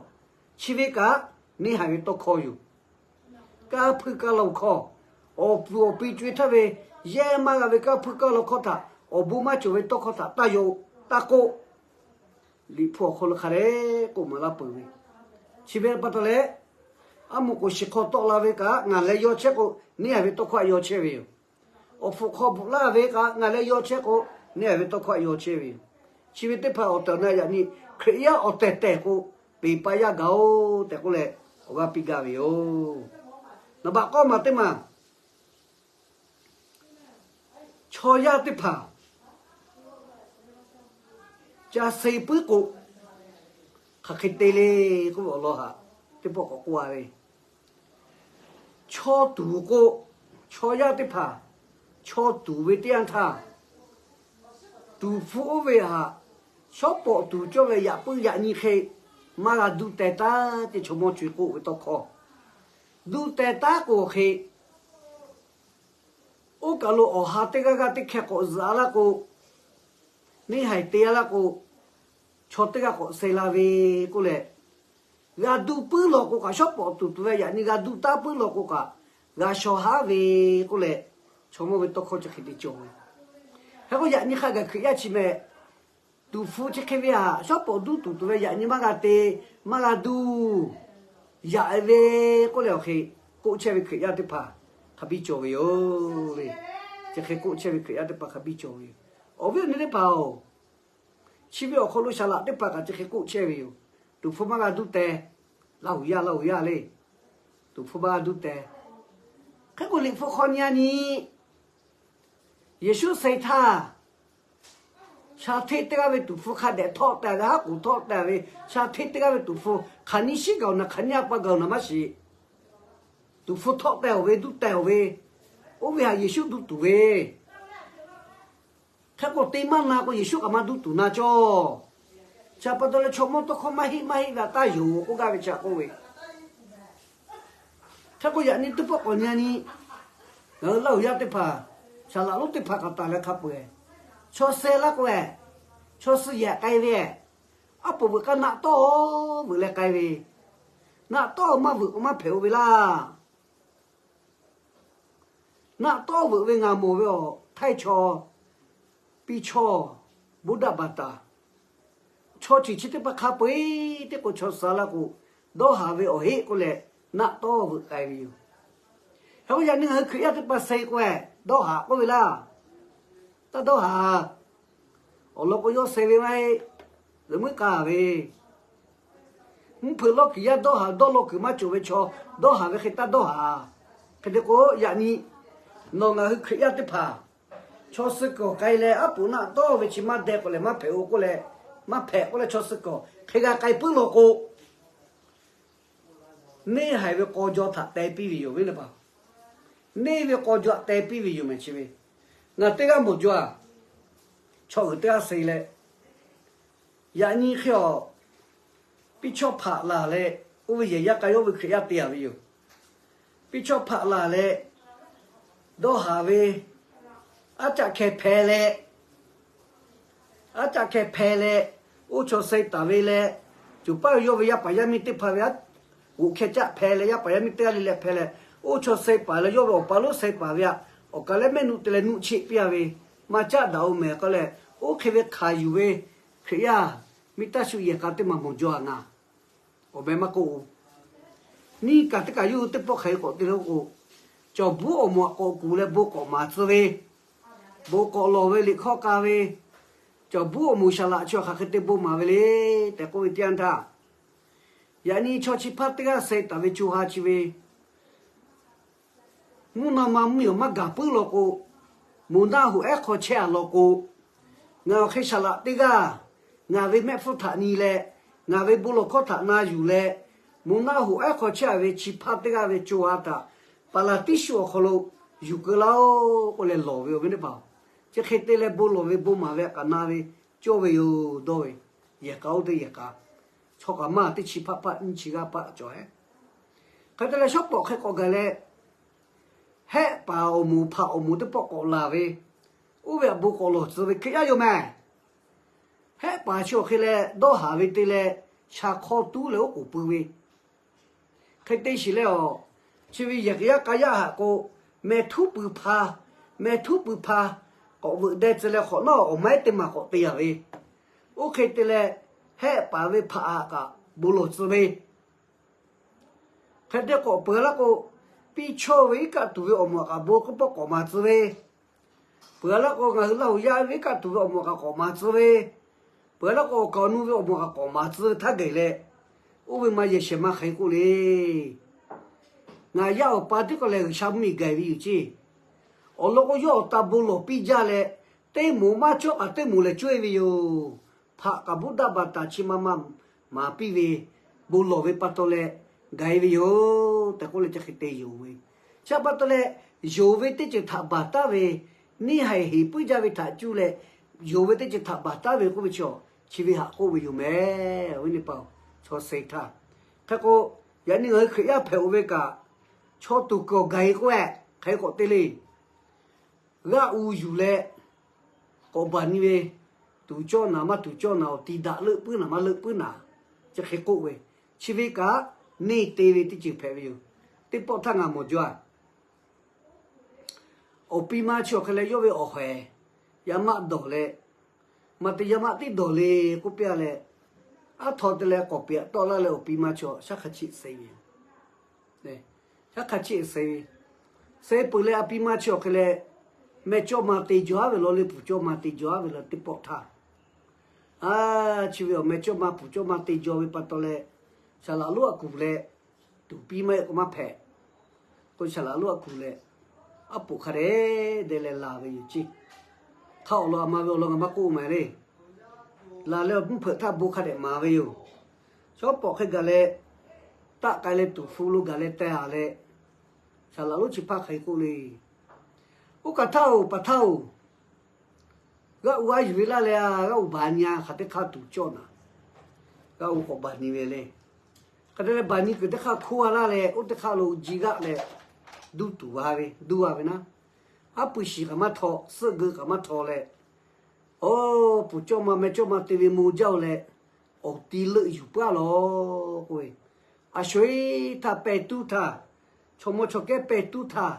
chi ve kaꞈ neˇ haiˬ ve tawˇ hkawˇ yoˬ. Kanˇ hpuiˇ kanˇ law hkawˇ, awˬ puˍ awˬ pi co-e htaˇ ve yehˇ maˇ g'a ve kanˇ hpuiˇ kanˇ law hkawˇ htaꞈ, awˬ bon maˇ cawˬ ve tawˇ hkawˇ htaꞈ taˇ yaw, taˇ k'oˆ. Liꞈ hpu awˬ hk'aw lo hk'a dehꞈ k'oˆ maˍ laˇ peuˬ ve. Chi ve pa taw leh, aˉ moˍ k'oˍ shiˍ hk'aw tawˆ la ve kaꞈ ngaˬ leh yaw chehˇ k'o, neˇ haiˬ ve tawˇ hkawˇ htaꞈ yaw chehˇ ve yoˬ. Awˬ hpfuhꞈ hk'aw bvuhꞈ laˇ ve kaꞈ ngaˬ leh yaw chehˇ k'o, neˇ haiˬ ve tawˇ hkawˇ htaꞈ yaw chehˇ ve yoˬ. Chi ve teˇ hpaˍ awˬ tehˬ awˬ na yaꞈ nyi Hkriꞈ yaˇ awˬ tehˬ tehˬ k'o, peˬ pa yaˇ gaˬ-oˬ tehꞈ k'oˆ leh, awˬ g'aˇ piˇ gaˇ ve yoˬ. Naˍ baꞈ k'awˇ maˬ teˇ maˬ, chaw yaˇ teˇ hpaˍ ca suh puiˉ k'o, hk'aˬ hk'e te le k'oˆ ve awˬ lawn htaꞈ teˇ pawˆ k'awꞈ k'oˆ-a ve. Chaw tuˬ k'o, chaw yaˇ teˇ hpaˍ chaw tuˍ ve teˇ yanˇ htaˇ, tuˍ hpfuh oˇ ve htaꞈ shawˉ pawˍ tuˍ cawˇ ve yaꞈ puiˉ yaꞈ nyi hk'e maˇ g'a duˇ teh taˉ ce chaw mawˇ co-e k'oˆ ve tawˇ hkawˇ. Duˇ teh taˉ k'o hk'e, oˇ kaˬ lo awˬ ha teˇ g'aˇ g'aˇ teˇ hkeh k'awꞈ zuhꞈ-a laˇ k'o, neˇ haiˬ te-a laˇ k'o, chaw teˇ g'aˇ k'awꞈ suh la ve k'oˆ leh, g'a duˇ puiˉ law k'o kaꞈ, shawˉ pawˍ tuˍ tuˬ ve yaꞈ nyi g'a duˇ taˉ puiˉ law k'o kaꞈ, g'a shaw haˉ ve k'oˆ leh, chaw mawˇ ve tawˇ hkawˇ chi hk'e te cawˬ ve. Hk'e k'o, yaꞈ nyi hk'a gaˬ Hkriꞈ yaˇ chi mehˍ, tuˍ hpfuh chi hk'e ve htaꞈ shawˉ pawˍ duˇ tuˬ tuˬ ve yaꞈ nyi maˇ g'a te, maˇ g'a duˇ yaꞈ ve k'oˆ leh awˬ hk'e k'oˆ chehˇ ve Hkriꞈ yaˇ teˇ hpaˍ hk'a biˇ cawˬ ve yoˬ le. Chi hk'e k'oˆ chehˇ ve Hkriꞈ yaˇ teˇ hpaˍ hk'a biˇ cawˬ ve yoˬ. Awˬ viˉ awˬ nyi teˇ hpaˍ-oˬ, chi ve awˬ hk'aw lo saˍ laꞈ teˇ hpaˍ kaꞈ chi hk'e k'oˆ chehˇ ve yoˬ. Tuˍ hpfuh maˇ g'a duˇ teh. Laˇ huˍ yaˇ, Laˇ huˍ yaˇ le. Tuˍ hpfuh maˇ g'a duˇ teh. Hk'e k'o, Liꞈ hpu hk'aw nyi-a nyi, Yeˍsuˆ suh-e htaˇ, sha hteˇ teˇ g'aˇ ve tuˍ hpfuh hk'a dehꞈ htawˆ teh ve, haˉ k'oˍ htawˆ teh ve, sha hteˇ teˇ g'aˇ ve tuˍ hpfuh hk'aˬ nyi shiˉ gaˬ-oˬ naˍ, hk'aˬ nyi a pa gaˬ-oˬ naˍ maˇ shiˍ. Tuˍ hpfuh htawˆ teh-oˬ ve, duˇ teh-oˬ ve, oˇ ve htaꞈ Yeˍsuˆ duˇ tuˬ ve. Hk'e k'o, te maˇ na k'o, Yeˍsuˆ kaꞈ maˇ duˇ tuˬ na cawˇ. Chi pa taw leh, chaw mawˇ tawˇ hkawˇ maˇ heˆ maˇ heˆ ve htaꞈ taˇ yonˍ k'oˆ gaˇ ve chi k'oˆ ve. Hk'e k'o, yaꞈ nyi teˇ pawˆ k'awꞈ nyi-a nyi, ngaˬ hui Laˇ huˍ yaˇ teˇ hpaˍ, saˍ laꞈ lonˉ teˇ hpaˍ k'a taˍ leh hk'a peu-eˬ, chaw suh laˇ k'o-eˬ, chaw suh yehˬ k'ai ve, aˉ poꞈ veuꞈ k'aˇ naˆ tawˇ veuꞈ leh k'ai ve, naˆ tawˇ maˇ veuꞈ k'o maˇ hpehꞈ-o ve laˇ. Naˆ tawˇ veuꞈ ve ngaˬ mawˬ ve awˬ htaiˇ chaw, piˇ chawˇ, buˇ daˆ baˬ taˍ, chaw ceuˬ chi teˇ hpaˍ hk'a peu-eˬ teˇ k'o chaw suh laˇ k'o, dawˇ haˍ ve awˬ heˆ k'oˆ leh, naˆ tawˇ veuꞈ k'ai ve yoˬ. Hk'e k'o, yaꞈ nyi ngaˬ hui Hkriꞈ yaˇ teˇ hpaˍ suh k'o-eˬ, dawˇ haˍ k'oˆ ve laˇ. Taˇ dawˇ haˍ. Awˬ lawn k'o, yawˇ suh ve maˇ heˆ, zuhꞈ muiˉ k'a ve, mvuhˇ hpeuꞈ lawˇ kuiˬ yaˇ dawˇ haˍ, dawˇ law kuiˬ maˇ cawˬ ve chaw, dawˇ haˍ ve hk'e taˇ dawˇ haˍ. Hk'e te k'o, yaꞈ nyi nawˬ ngaˬ hui Hkriꞈ yaˇ teˇ hpaˍ, chaw suh kuiˬ awˬ k'ai leh aˉ poꞈ naˆ tawˇ ve chi maˇ deh k'o lehˬ, maˇ hpehꞈ-o k'oˆ leh, maˇ hpehꞈ k'oˆ leh, chaw suh kuiˬ hk'e g'a k'ai puiˉ law k'o, neˇ haiˬ ve k'aw jaw htaꞈ teh piˇ ve yoˬ ve le pa. Neˇ ve k'aw jaw htaꞈ teh piˇ ve yoˬ mehˍ chi ve. Ngaˬ teˇ g'aˇ mawˬ jaw-a, chaw uiˍ teˇ g'aˇ suh leh, yaꞈ nyi hk'e awˬ, piˇ chawˇ hpaꞈ laˬ leh, oˇ ve yehˬ yaˇ k'a yawˇ ve Hkriꞈ yaˇ te-a ve yoˬ. Piˇ chawˇ hpaꞈ laˬ leh, dawˇ haˍ ve, aˉ caˆ hkeh hpeh leh, aˉ caˆ hkeh hpeh leh, oˇ chaw suh taˍ ve leh, coˬ paˉ ve yawˇ ve yaˇ paˍ yaˇ miˇ teˇ hpaˍ ve aˉ g'oꞈ hkeh caˆ hpeh leh, yaˇ paˍ yaˇ miˇ teˇ g'aˇ le leh hpeh leh, oˇ chaw suh paˍ leh yawˇ ve awˬ pa lonˉ suh paˍ ve htaꞈ awˬ kaˬ leh mehˆ nuˆ te leh nuˆ cheˆ piˇ-a ve, maˇ caˆ daꞈ-o mehˍ k'oˆ leh, oˇ hk'e ve hkanˍ yuˬ ve Hkriꞈ yaˇ miˇ taˇ shu yehˬ k'a teˇ maˬ mawˬ jaw-a ngaˬ. Awˬ meh maˇ k'oˆ-o. Nyiˇ kaˬ teˇ kaˬ yawˇ hui teˇ pawˆ hk'aˬ hk'e k'awꞈ te le k'o, cawˬ buˉ awˬ moˍ htaꞈ k'awꞈ kuˬ leh bon k'awꞈ maˍ tcuh ve, bon k'awꞈ lawˬ ve liꞈ hkawˇ k'a ve, cawˬ buˉ awˬ moˍ saˍ laꞈ chi hk'aˬ hk'e te bon maˍ ve le tehꞈ k'oˆ ve teˇ yanˇ htaˇ, yaꞈ nyi chaw chi hpaˇ teˇ g'aˇ suh taˍ ve co ha chi ve, mvuhˇ naw ma mvuhˇ miˬ awˬ maˇ gaˬ puiˉ law k'o, moˬ naˆ hoꞈ ehˉ hk'aw chehˇ-a law k'o, ngaˬ awˬ hk'e saˍ laꞈ teˇ g'aˇ, ngaˬ ve mehˆ hpfuhˇ htaꞈ nyi leh, ngaˬ ve bon lawˬ hkawˇ htaꞈ na yuˬ leh, moˬ naˆ hoꞈ ehˉ hk'aw chehˇ-a ve chi hpaˇ teˇ g'aˇ ve co ha htaꞈ Paˍlaˍtiˆ shu awˬ hk'aw lo yuˬ keu laˇ-oˆ k'oˆ leh lawˬ ve awˬ viˉ teˇ hpaˍ-oˬ, chi hk'e te leh bon lawˬ ve bon maˍ ve htaꞈ kaꞈ na ve cawˇ ve yoˬ dawˇ ve, yehˬ k'a oˇ teˇ yehˬ k'a, chaw kaꞈ maˇ teˇ chi hpaˆ hpaˆ nyiˇ chi g'aˇ hpaˆ cawˬ-e. Hk'e te leh shawˉ pawˍ hk'e k'awꞈ gaˬ leh, hehˆ paˍ awˬ moˍ hpaꞈ awˬ moˍ teˇ pawˆ k'awꞈ laˬ ve, oˇ ve htaꞈ bon k'awꞈ lawˬ tcuh ve Hkriꞈ yaˇ yoˬ mehˍ. Hehˆ paˍ chi awˬ hk'e leh dawˇ haˍ ve te leh, sha hk'awˇ tuˉ leh oˉ k'oˍ pui ve, hk'e te shiˍ leh awˬ, chi ve yehˬ yaˇ k'a yaˇ htaꞈ k'o, meh htuˉ pui hpa, meh htuˉ pui hpa k'awꞈ veuꞈ deh tcuh leh hk'awꞈ nawˉ awˬ maiˉ teˇ maˬ k'awꞈ te-a ve, oˇ hk'e te leh, hehˆ paˍ ve hpaꞈ htaꞈ kaꞈ bon lawˬ tcuh ve, hk'e te k'awꞈ peuˬ-a laˇ k'o, piˇ chawˇ ve iˉ kaˆ tuˬ ve awˬ moˍ htaꞈ kaꞈ bon k'oˆ pawˆ k'awꞈ maˍ tcuh ve, peuˬ-a laˇ k'o, ngaˬ hui Laˇ huˍ yaˇ ve iˉ kaˆ tuˬ ve awˬ moˍ kaꞈ k'awꞈ maˍ tcuh ve, peuˬ-a laˇ k'o, awˬ kaˍ awˬ nu ve awˬ moˍ kaꞈ k'awꞈ maˍ tcuh ve htaˇ gaˬ leh, oˇ ve ma yehˬ shehˍ ma hk'aˬ hk'e k'oˆ le. Ngaˬ yaˇ awˬ pa tiˉ k'o leh G'uiˬsha mvuhˇmiˬ gaˬ ve yoˬ ceˇ. Awˬ lawn k'o, yawˇ awˬ ta bon lawˬ piˇ jaˇ leh, teˇ moˍ maˇ cawˇ kaꞈ teˇ moˍ lehˬ cawˇ-e ve yoˬ. Hpaꞈ kaꞈ buˉ daˆ baˬ taˍ chi ma ma maˍ piˇ ve, bon lawˬ ve pa taw leh gaˬ-e ve yoˬ tehꞈ k'oˆ leh chi hk'e te yonˍ ve. Chi pa taw leh, yonˍ ve teˇ ceuˬ htaꞈ baˬ taˉ ve neˇ haiˬ heˍ puiˉ jaˇ ve htaꞈ cuˇ leh, yonˍ ve teˇ ceuˬ htaꞈ baˬ taˉ ve k'oˆ ve chaw, chi ve haꞈ k'oˆ ve yoˬ mehˍ. Awˬ viˉ nyi teˇ hpaˍ-oˬ, chaw suh htaˇ, hk'e k'o, yaꞈ nyi ngaˬ hui Hkriꞈ yaˇ hpehꞈ-oˬ ve kaꞈ, chaw tuˬ kuiˬ awˬ gaˬ-e k'oˆ-e, hk'e k'awꞈ te le. G'aˆ u yuˬ leh k'awꞈ baˬ nyi ve, tuˍ cawˇ naˍ maˇ tuˍ cawˇ naˍ-oˬ, ti daꞈ leuˆ puiˉ naˍ maˇ leuˆ puiˉ naˍ, chi hk'e k'oˆ ve, chi ve kaꞈ neˇ te ve teˇ ceuˬ hpehꞈ ve yoˬ. Teˇ pawˆ htaˇ ngaˬ mawˬ jaw-a. Awˬ pi ma chi awˬ hk'e leh yawˇ ve awˬ haiˬ yaˇ maˆ dawˬ leh, maˬ te yaˇ maˆ tiˉ dawˬ le k'oˆ piˇ-a leh, aˉ htaw te leh k'awꞈ peꞈ tawˆ laˇ leh awˬ pi ma chi shaˉ hk'a chiˆ suh ve yoˬ. Shaˉ hk'a chiˆ suh ve, suh peuˬ leh a pi ma chi awˬ hk'e leh, mehˇ cawˇ ma te jaw-a ve law le, puˍ cawˇ ma te jaw-a ve law teˇ pawˆ htaˇ, a, chi ve awˬ mehˇ cawˇ ma puˍ cawˇ ma te jaw ve pa taw leh, saˍ laꞈ lonˉ a kuˬ leh, tuˍ piˇ maˇ heˆ k'o maˇ hpehꞈ k'o, saˍ laꞈ lonˉ a kuˬ leh, aˉ poꞈ hk'a dehꞈ deh leh laˬ ve yoˬ ceˇ. Hk'a awˬ lawn a ma ve awˬ lawn ngaˬ maˇ k'oˆ maˍ le. Laˬ leh awˬ mvuhˇ hpeuꞈ htaˇ bon hk'a dehꞈ maˍ ve yoˬ. Shawˉ pawˍ hk'e gaˬ leh, taˆ k'ai leh tuˍ hpu lo gaˬ leh teh-a leh, saˍ laꞈ lonˉ chi hpaˇ hk'aˬ hk'e k'oˆ le. Oˇ kaˬ htaˇ-oˬ, paˍ htaˇ-oˬ, g'aˆ u a yuˬ ve laˇ leh, g'aˆ u baˬ nyi-a, hk'aˬ teˇ hk'aˇ tuˍ cawˇ naˍ, g'aˆ u k'awꞈ baˬ nyi ve le. Hk'e te leh baˬ nyi kuiˬ teˇ hk'aˇ hkoˇ-a laˇ leh, oˇ teˇ hk'aˇ lo ji g'aˆ leh, duˇ tuˬ g'a ve, duˇ g'a ve naˉ, aˉ pui shiˍ kaꞈ maˇ htaw, suhˆ geu kaꞈ maˇ htaw leh, awˬ puˍ cawˇ ma mehˇ cawˇ ma te ve mo jaˇ-oˬ leh, awˬ ti leuˆ yuˬ puiˉ-a law k'oˆ ve, a sho-eˬ htaˇ pehˇ tuˉ htaˇ, chaw mawˇ chaw kehˉ pehˇ tuˉ htaˇ,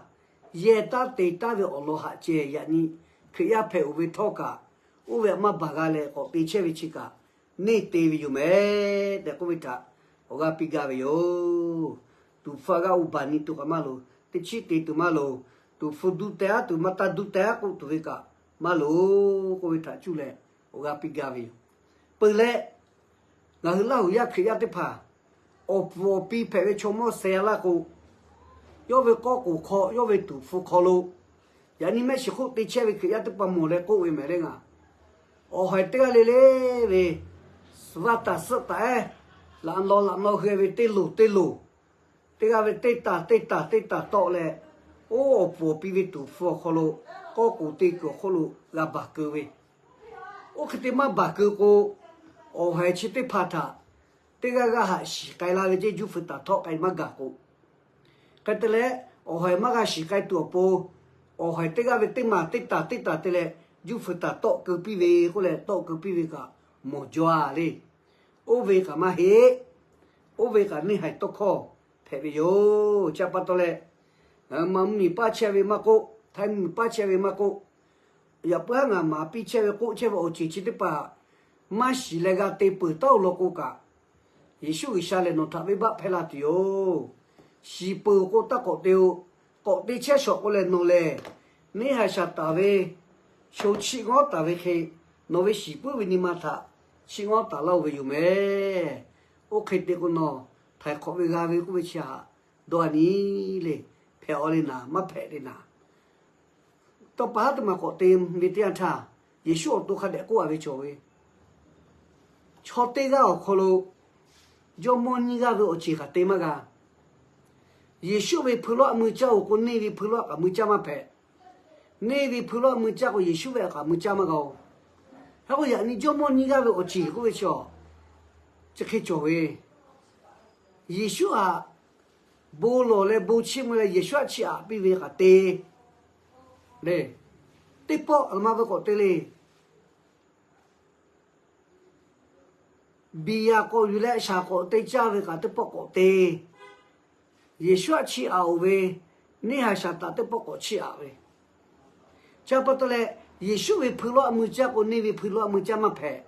yehˇ taˉ te taˉ ve awˬ lawn haꞈ ceh yaꞈ nyi Hkriꞈ yaˇ hpehꞈ-oˬ ve htawˇ kaꞈ, oˇ ve aꞈ maˇ baˬ g'a leh k'awꞈ te chehˇ ve chi kaꞈ, neˇ te ve yoˬ mehˍ tehꞈ k'oˆ ve htaꞈ awˬ g'aˇ piˇ gaˇ ve yoˬ. Tuˍ hpfuh g'aˆ u baˬ nyi tuˬ kaꞈ maˇ loˍ, teˇ chiˉ te tuˬ maˇ loˍ, tuˍ hpfuh duˇ teh-a tuˬ maˇ taˇ duˇ teh-a k'oˆ tuˬ ve kaꞈ maˇ loˍ k'oˆ ve htaꞈ cuˇ leh awˬ g'aˇ piˇ gaˇ ve yoˬ. Peuˬ leh, ngaˬ hui Laˇ huˍ yaˇ Hkriꞈ yaˇ teˇ hpaˍ, awˬ puˍ awˬ pi hpehꞈ ve chaw mawˇ seh-a laˇ k'o, yawˇ ve kawˆ k'oˍ hk'aw, yawˇ ve tuˍ hpfuh hk'aw lo, yaꞈ nyi mehˆ shiˍ hk'oˆ te chehˇ ve Hkriꞈ yaˇ teˇ hpaˍ mawˬ leh k'oˆ ve mehˍ le ngaˬ, awˬ haiˬ teˇ g'aˇ le le ve, suhˍ vaˇ taˍ suhˆ taˍ-ehˉ, laꞈ naw laꞈ naw hui ve teˇ loˍ teˇ loˍ, teˇ g'aˇ ve teˇ taˍ teˇ taˍ teˇ taˍ tawˆ leh, oˇ awˬ puˍ awˬ pi ve tuˍ hpfuh awˬ hk'aw lo kawˆ k'oˍ te kuiˬ awˬ hk'oˆ lo g'a baˬ keu ve, oˇ hk'e te maˇ baˬ keu k'o, awˬ haiˬ chi teˇ hpaˍ htaꞈ teˇ g'aˇ g'aˇ haꞈ shiˍ k'ai la ve ceˇ, juˇ feu taˍ htawˆ k'ai maˇ gaˬ k'o, hk'e te leh, awˬ haiˬ maˇ g'a shiˍ k'ai tuˬ awˬ pon, awˬ haiˬ teˇ g'aˇ ve teˇ maˬ teˇ taˍ teˇ taˍ te leh, juˇ feu taˍ tawˆ keu piˇ ve k'oˆ leh tawˆ keu piˇ ve kaꞈ mawˬ jaw-a le. Oˇ ve kaꞈ maˇ heˆ. Oˇ ve kaꞈ neˇ haiˬ tawˇ hkawˇ hpehꞈ ve yoˬ. Chi pa taw leh, ngaˬ hui ma mvuhˇmiˬ paˇ chehˇ ve maˇ k'oˆ, htaiˇ mvuhˇmiˬ paˇ chehˇ ve maˇ k'oˆ, yaꞈ puiˉ haˉ ngaˬ maˍ piˇ chehˇ ve k'oˆ chehˇ ve awˬ ceuˬ chi teˇ hpaˍ maˇ shiˍ leh g'a te peuˬ taˉ-oˬ law k'o kaꞈ, Yeˍsuˆ G'uiˬsha lehˬ nawˬ htaꞈ venˇbaˆ hpehˇ la tuˬ yoˬ. Shiˍ peuˬ k'o taˇ k'awꞈ te-o. K'awꞈ te chehˇ shawˍ k'o lehˬ nawˬ lehˬ, neˇ haiˬ shaˍ taˍ ve sho chiˆ ngawˉ taˍ ve hk'e, nawˬ ve shiˍ puiˉ ve nyi ma htaꞈ chiˆ ngawˉ taˍ laˇ-oˬ ve yoˬ mehˍ. Oˇ hk'e te k'o nawˬ htaiˍ hk'awꞈ ve g'a ve k'oˆ ve chi htaꞈ dawˇ-a nyi le. Hpehꞈ-aw le naˍ, maˇ hpehꞈ le naˍ. Tawˇ pa haˉ teˇ maˬ k'awꞈ te ve teˇ yanˇ htaˇ, Yeˍsuˆ awˬ to hk'a dehꞈ k'oˆ-a ve cawˬ ve, chaw teˇ g'aˇ awˬ hk'aw lo jawˇmawˇ nyiˇ g'aˇ ve awˬ ceˬ kaꞈ te maˇ g'a. Yeˍsuˆ ve hpui lawˇ a mui caˇ-oˬ k'o, neˇ ve hpui lawˇ a kaꞈ mui caˇ maˇ hpehꞈ. Neˇ ve hpui lawˇ a mui caˇ k'o, Yeˍsuˆ ve a kaꞈ mui caˇ maˇ g'a-oˬ. Hk'e k'o yaꞈ nyi jawˇmawˇ nyiˇ g'aˇ ve awˬ ceˬ k'oˆ ve chi, chi hk'e cawˬ ve, Yeˍsuˆ htaꞈ bon lawˬ leh bon chiˇ mvuh leh Yeˍsuˆ aꞈ chiˇ aꞈ piˇ ve kaꞈ te le. Teˇ pawˆ a ma ve k'awꞈ te le. Biˬ yaꞈ k'awꞈ yuˬ leh shaˍ k'awꞈ te caˇ ve kaꞈ teˇ pawˆ k'awꞈ te. Yeˍsuˆ aꞈ chiˇ aꞈ-oˬ ve, neˇ haiˬ shaˍ taˍ teˇ pawˆ k'awꞈ chiˇ aꞈ ve. Chi pa taw leh, Yeˍsuˆ ve hpui lawˇ a mui caˇ k'o, neˇ ve hpui lawˇ a mui caˇ maˇ hpehꞈ.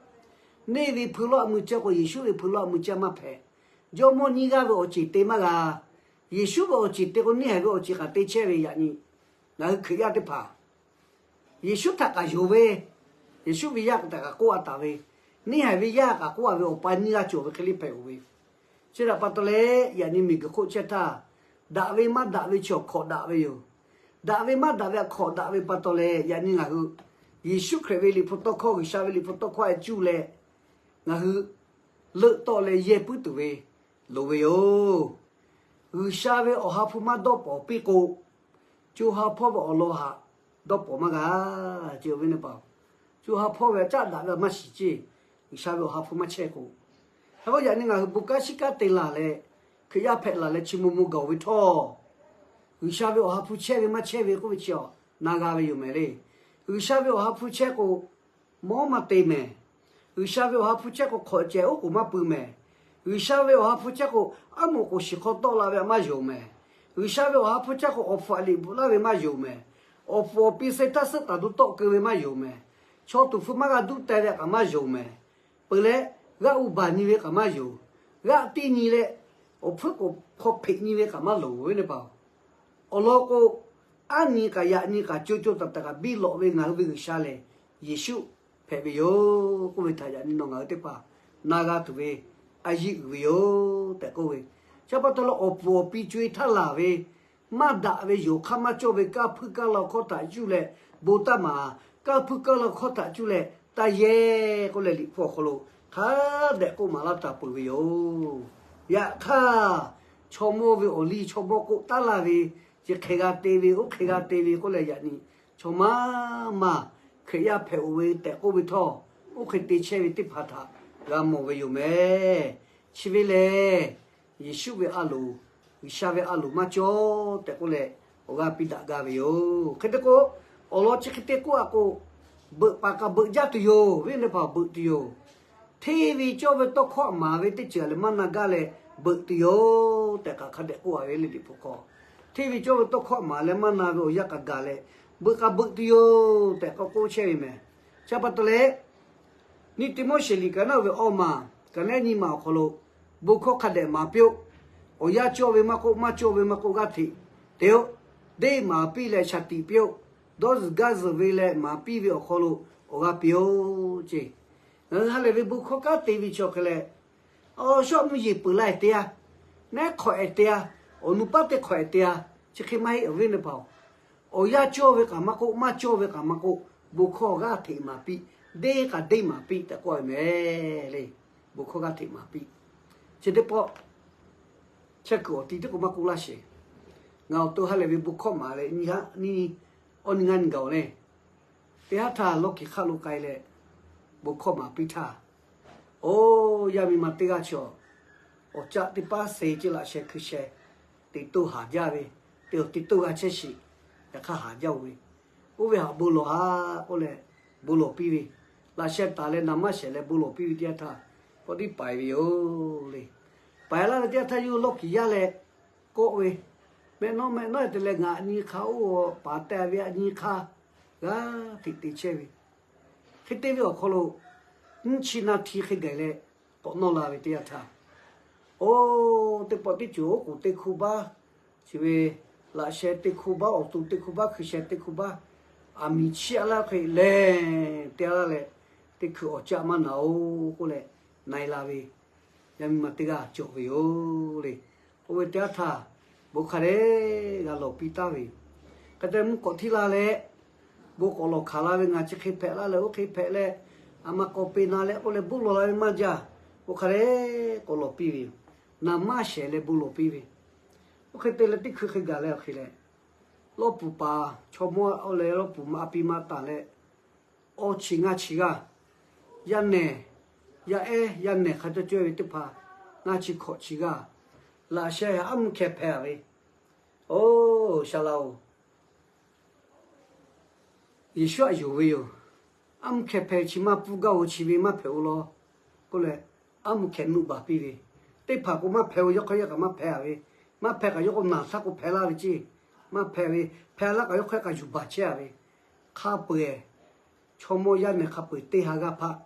Neˇ ve hpui lawˇ a mui caˇ k'o, Yeˍsuˆ ve hpui lawˇ a mui caˇ maˇ hpehꞈ. Jawˇmawˇ nyiˇ g'aˇ ve awˬ ceˬ te maˇ g'a. Yeˍsuˆ ve awˬ ceˬ te k'o, neˇ haiˬ ve awˬ ceˬ kaꞈ te chehˇ ve yaꞈ nyi. Ngaˬ hui Hkriꞈ yaˇ teˇ hpaˍ Yeˍsuˆ htaꞈ kaꞈ yonˍ ve, Yeˍsuˆ ve yaˇ htaꞈ kaꞈ k'oˆ-a taˍ ve, neˇ haiˬ ve yaˇ kaꞈ k'oˆ-a ve awˬ pa nyiˇ g'aˇ cawˬ ve hk'e le hpehꞈ-oˬ ve. Chi htaꞈ pa taw leh yaꞈ nyi miˬguiˬ hk'oˆ chehˇ htaˇ, daꞈ ve maˇ daꞈ ve chi awˬ hkawꞈ daꞈ ve yoˬ. Daꞈ ve maˇ daꞈ ve awˬ hkawꞈ daꞈ ve pa taw leh yaꞈ nyi ngaˬ hui Yeˍsuˆ Hkriꞈ ve liꞈ hpu tawˇ hkawˇ, G'uiˬsha ve liꞈ hpu tawˇ hkawˇ-e cuˇ leh ngaˬ hui leuˆ tawˆ leh yehˇ puiˉ tuˬ ve loˍ ve yoˬ. G'uiˬsha ve awˬ ha hpu maˇ dawˇ pawnˍ piˇ k'o, co ha hpawˇ ve awˬ lawn htaꞈ dawˇ pawˍ maˇ g'a ceˇ, awˬ viˉ awˬ nyi teˇ hpaˍ-oˬ. Co ha hpawˇ ve caˉ daꞈ ve maˇ shiˍ ceˇ. G'uiˬsha ve awˬ ha hpu maˇ chehˇ k'o, hk'e k'o yaꞈ nyi ngaˬ hui bon kanˉ shiˉ kanˉ te laˬ leh, Hkriꞈ yaˇ hpehꞈ laˬ leh chi mvuh mvuh gaˬ-oˬ ve htawˇ, G'uiˬsha ve awˬ ha hpu chehˇ ve maˇ chehˇ ve k'oˆ ve chi awˬ na g'a ve yoˬ mehˍ le. G'uiˬsha ve awˬ ha hpu chehˇ k'o, mawˉ maˇ te mehˍ. G'uiˬsha ve awˬ ha hpu chehˇ k'o, hk'awꞈ cehˬ oˉ k'oˍ maˇ pui mehˍ. G'uiˬsha ve awˬ ha hpu chehˇ k'o, aˉ moˍ k'oˍ shiˍ hk'aw tawˆ la ve maˇ yonˍ mehˍ. G'uiˬsha ve awˬ ha hpu chehˇ k'o, awˬ hpfuhˇ aꞈ liꞈ bvuhꞈ laˇ ve maˇ yonˍ mehˍ. Awˬ pfuhˇ awˬ pi suh htaˇ suhˉ taˍ duˇ tawˆ keu ve maˇ yonˍ mehˍ. Chaw tuˍ hpfuh maˇ g'a duˇ teh ve kaꞈ maˇ yonˍ mehˍ. Peuˬ leh, g'aˇ uˇ baˬ nyi ve kaꞈ maˇ yonˍ. G'aˇ tiˇ nyi leh, awˬ hpfuhˇ k'oˍ hk'aw hpeꞈ nyi ve kaꞈ maˇ loˍ ve teˇ hpaˍ-oˬ. Awˬ lawn k'o, aˉ nyi kaꞈ yaꞈ nyi kaꞈ co co taiˍ taiˍ kaꞈ biˇ lawꞈ ve ngaˬ hui ve G'uiˬsha lehˬ, Yeˍsuˆ hpehꞈ ve yoˬ k'oˆ ve htaꞈ yaꞈ nyi nawˬ ngaˬ hui teˇ hpaˍ na g'a tuˬ ve a yiˇ uiˍ ve yoˬ tehꞈ k'oˆ ve. Chi pa taw leh awˬ pfuhˇ awˬ pi co-e htaˇ laˬ ve, maˇ daꞈ ve yonˍ hk'aˇ maˇ cawˇ ve kanˇ hpuiˇ kanˇ la hkawˇ htaꞈ cuˇ leh bon taˇ maˍ. Kanˇ hpuiˇ kanˇ la hkawˇ htaꞈ cuˇ leh taˇ yehˇ k'oˆ leh, Liꞈ hpu awˬ hk'aw lo hk'a dehꞈ k'oˆ maˍ laˇ taˍ peuˬ ve yoˬ. Yaꞈ hk'aˇ, chaw mawˇ ve awˬ liˇ chaw mawˇ k'oˆ taˉ laˇ ve, chi hk'e g'a te ve, oˇ hk'e g'a te ve k'oˆ leh yaꞈ nyi chaw maˇ maˇ Hkriꞈ yaˇ hpehꞈ-oˬ ve tehꞈ k'oˆ ve htawˇ, oˇ hk'e te chehˇ ve teˇ hpaˍ htaꞈ g'a mawˬ ve yoˬ mehˍ. Chi ve lehˬ, Yeˍsuˆ ve a loˍ, G'uiˬsha ve a loˍ maˇ cawˇ tehꞈ k'oˆ leh, awˬ g'aˇ piˇ daꞈ gaˇ ve yoˬ. Hk'e te k'o, awˬ lawn chi hk'e te k'oˆ a k'o, beuꞈ paˍ kaꞈ beuꞈ jaˇ tuˬ yoˬ. Viˉ nyi teˇ hpaˍ beuꞈ tuˬ yoˬ. Hteˇ ve cawˇ ve tawˇ hkawˇ maˍ ve teˇ ceuˬ lehˬ maˇ na gaˇ leh beuꞈ tuˬ yoˬ tehꞈ kaꞈ hk'a dehꞈ k'oˆ a ve le Liꞈ hpu hk'aw. Hteˇ ve cawˇ ve tawˇ hkawˇ maˍ leh maˇ na ve awˬ yanˇ kaꞈ gaˬ leh, beuꞈ kaꞈ beuꞈ tuˬ yoˬ tehꞈ k'oˆ chehˇ ve mehˍ. Chi pa taw leh, Nyiˇ Tiˆmoˉseˍ liꞈ ka naˉ ve awˇ maˬ ka naˉ nyiˇ maˬ awˬ hk'aw lo, bon hkawˇ hk'a dehꞈ maˍ piˇ-oˆ. Awˬ yanˇ cawˇ ve maˇ k'oˆ, maˇ cawˇ ve maˇ k'oˆ, g'aˇ hteꞈ te-oˆ. Deˇ maˍ piˇ leh shaˍ tiꞈ piˇ-oˆ. Dawˇ zuhˬ gaˇ zuhˬ ve leh maˍ piˇ ve awˬ hk'aw lo awˬ g'aˇ piˇ-oˆ ceˇ. Ngaˬ hui ha lehˬ ve bon hkawˇ kanˉ te ve chi awˬ hk'e leh, awˬ shawˉ mvuhˇ yeˬ peuˬ la-e te-a, nehˉ hk'awꞈ-e te-a, awˬ nu paˉ teˇ hk'awꞈ-e te-a, chi hk'e maˇ heˆ awˬ viˉ nyi teˇ hpaˍ-oˬ. Awˬ yanˇ cawˇ ve kaꞈ maˇ k'oˆ, maˇ cawˇ ve kaꞈ maˇ k'oˆ, bon hkawˇ g'aˇ hteꞈ maˍ piˇ, deˇ kaꞈ deˇ maˍ piˇ tehꞈ k'oˆ ve mehˍ le. Bon hkawˇ g'aˇ hteꞈ maˍ piˇ. Chi teˇ pawˆ chehˇ kuiˬ awˬ ti tiˉ k'o maˇ k'oˆ laˇ sheˍ. Ngaˬ awˬ to ha lehˬ ve bon hkawˇ maˍ leh nyiˇ haˉ nyiˇ, awˇ nyi ngaˇ nyi gaˬ-oˬ le. Teˇ haˉ htaˇ lawˇ kiˬ hk'aˆ lo k'ai leh, bon hkawˇ maˍ piˇ htaˇ, oˇ yaˇ miˇ ma teˇ g'aˇ chaw, awˬ caˆ teˇ paˉ se ceˇ laꞈ sheh hkui sheh, teꞈ to haˍ jaˇ ve, teꞈ awˬ teꞈ to g'a chehˇ sheˍ, yaꞈ hk'aˇ haˍ jaˇ-oˬ ve, oˇ ve htaꞈ bon lawˬ haꞈ k'oˆ leh, bon lawˬ piˇ ve, laꞈ sheh taˍ leh naˍ maˇ shehˍ leh bon lawˬ piˇ ve teˇ yanˇ htaˇ, kawˆ tiˉ paiˍ ve yoˬ le. Paiˍ laˇ ve teˇ yanˇ htaˇ yawˇ lawˇ kiˬ yaˇ leh kawˆ ve, mehˆ nawˉ mehˆ nawˉ te leh ngaˬ a nyi hk'a oˇ paˍ teh ve a nyi hk'a g'aˇ hteꞈ te chehˇ ve, hk'e te ve awˬ hk'aw lo nyiˇ chi na hti hk'e gaˬ leh k'awꞈ nawˇ la ve teˇ yanˇ htaˇ, oˇ teˇ pawˆ teˇ ceuˬ oˉ k'oˍ teˇ hkuˇ baˆ, chi ve laꞈ sheh teˇ hkuˇ baˆ, awˬ to teˇ hkuˇ baˆ, hkui sheh teˇ hkuˇ baˆ, aˬ miˍ chiˇ a laˇ hk'e lehˬ te laˇ leh, teˇ hkui awˬ caˆ maˇ naˍ-oˬ k'oˆ leh na-e la ve, yaˇ miˇ ma teˇ g'aˇ cawˬ ve yoˬ le. Oˇ ve teˇ yanˇ htaˇ, bon hk'a dehꞈ g'a lawˬ piˇ taˍ ve yoˬ. Hk'e te mvuhˇ k'awꞈ htiˇ la leh, bon k'awꞈ lawˬ hkanˍ la ve, ngaˬ chi hk'e hpehꞈ laˇ leh oˇ hk'e hpehꞈ leh, a ma k'awꞈ peꞈ na leh k'oˆ leh bon lawˬ la ve maˇ jaˇ. Bon hk'a dehꞈ k'awꞈ lawˬ piˇ ve yoˬ. Naˍ maˇ shehˍ leh bon lawˬ piˇ ve. Oˇ hk'e te leh teˇ hkui hk'e gaˬ leh awˬ hk'e leh, lawˇ puˍ paˍ chaw mawˇ oˇ leh lawˇ puˍ ma a pi ma taˍ leh, awˇ chi ngaˇ chi g'aˇ, yaˇ nehˬ, yaˇ ehˉ yaˇ nehˬ hk'a cawˇ cawˇ ve teˇ hpaˍ ngaˇ chi hkawꞈ chi g'aˇ, laꞈ sheh aˉ mvuhˇ hkeh hpeh a ve, oˇ Shaˍ laꞈ-oˬ, Yeˍsuˆ htaꞈ yonˍ ve yoˬ. Aˉ mvuhˇ hkeh hpeh chi maˇ pfuhˇ gaˇ-oˬ, chi ve maˇ hpehꞈ-oˬ law k'oˆ leh, aˉ mvuhˇ hkeh nuˆ baˬ piˇ ve, teˇ hpaˍ k'o maˇ hpehꞈ-oˬ, yawˇ hk'aˇ yawˇ kaꞈ maˇ hpehꞈ a ve, maˇ hpehꞈ kaꞈ yawˇ k'o naˬ htaˇ k'o hpehꞈ laˇ ve ceˇ, maˇ hpehꞈ ve, hpehꞈ laˇ kaꞈ yawˇ hk'aˇ kaꞈ yuˬ baˬ chehˇ a ve, hk'a peu-eˬ chaw mawˇ yaˇ nehˬ hk'a peu-eˬ teˇ ha g'aˇ hpaˆ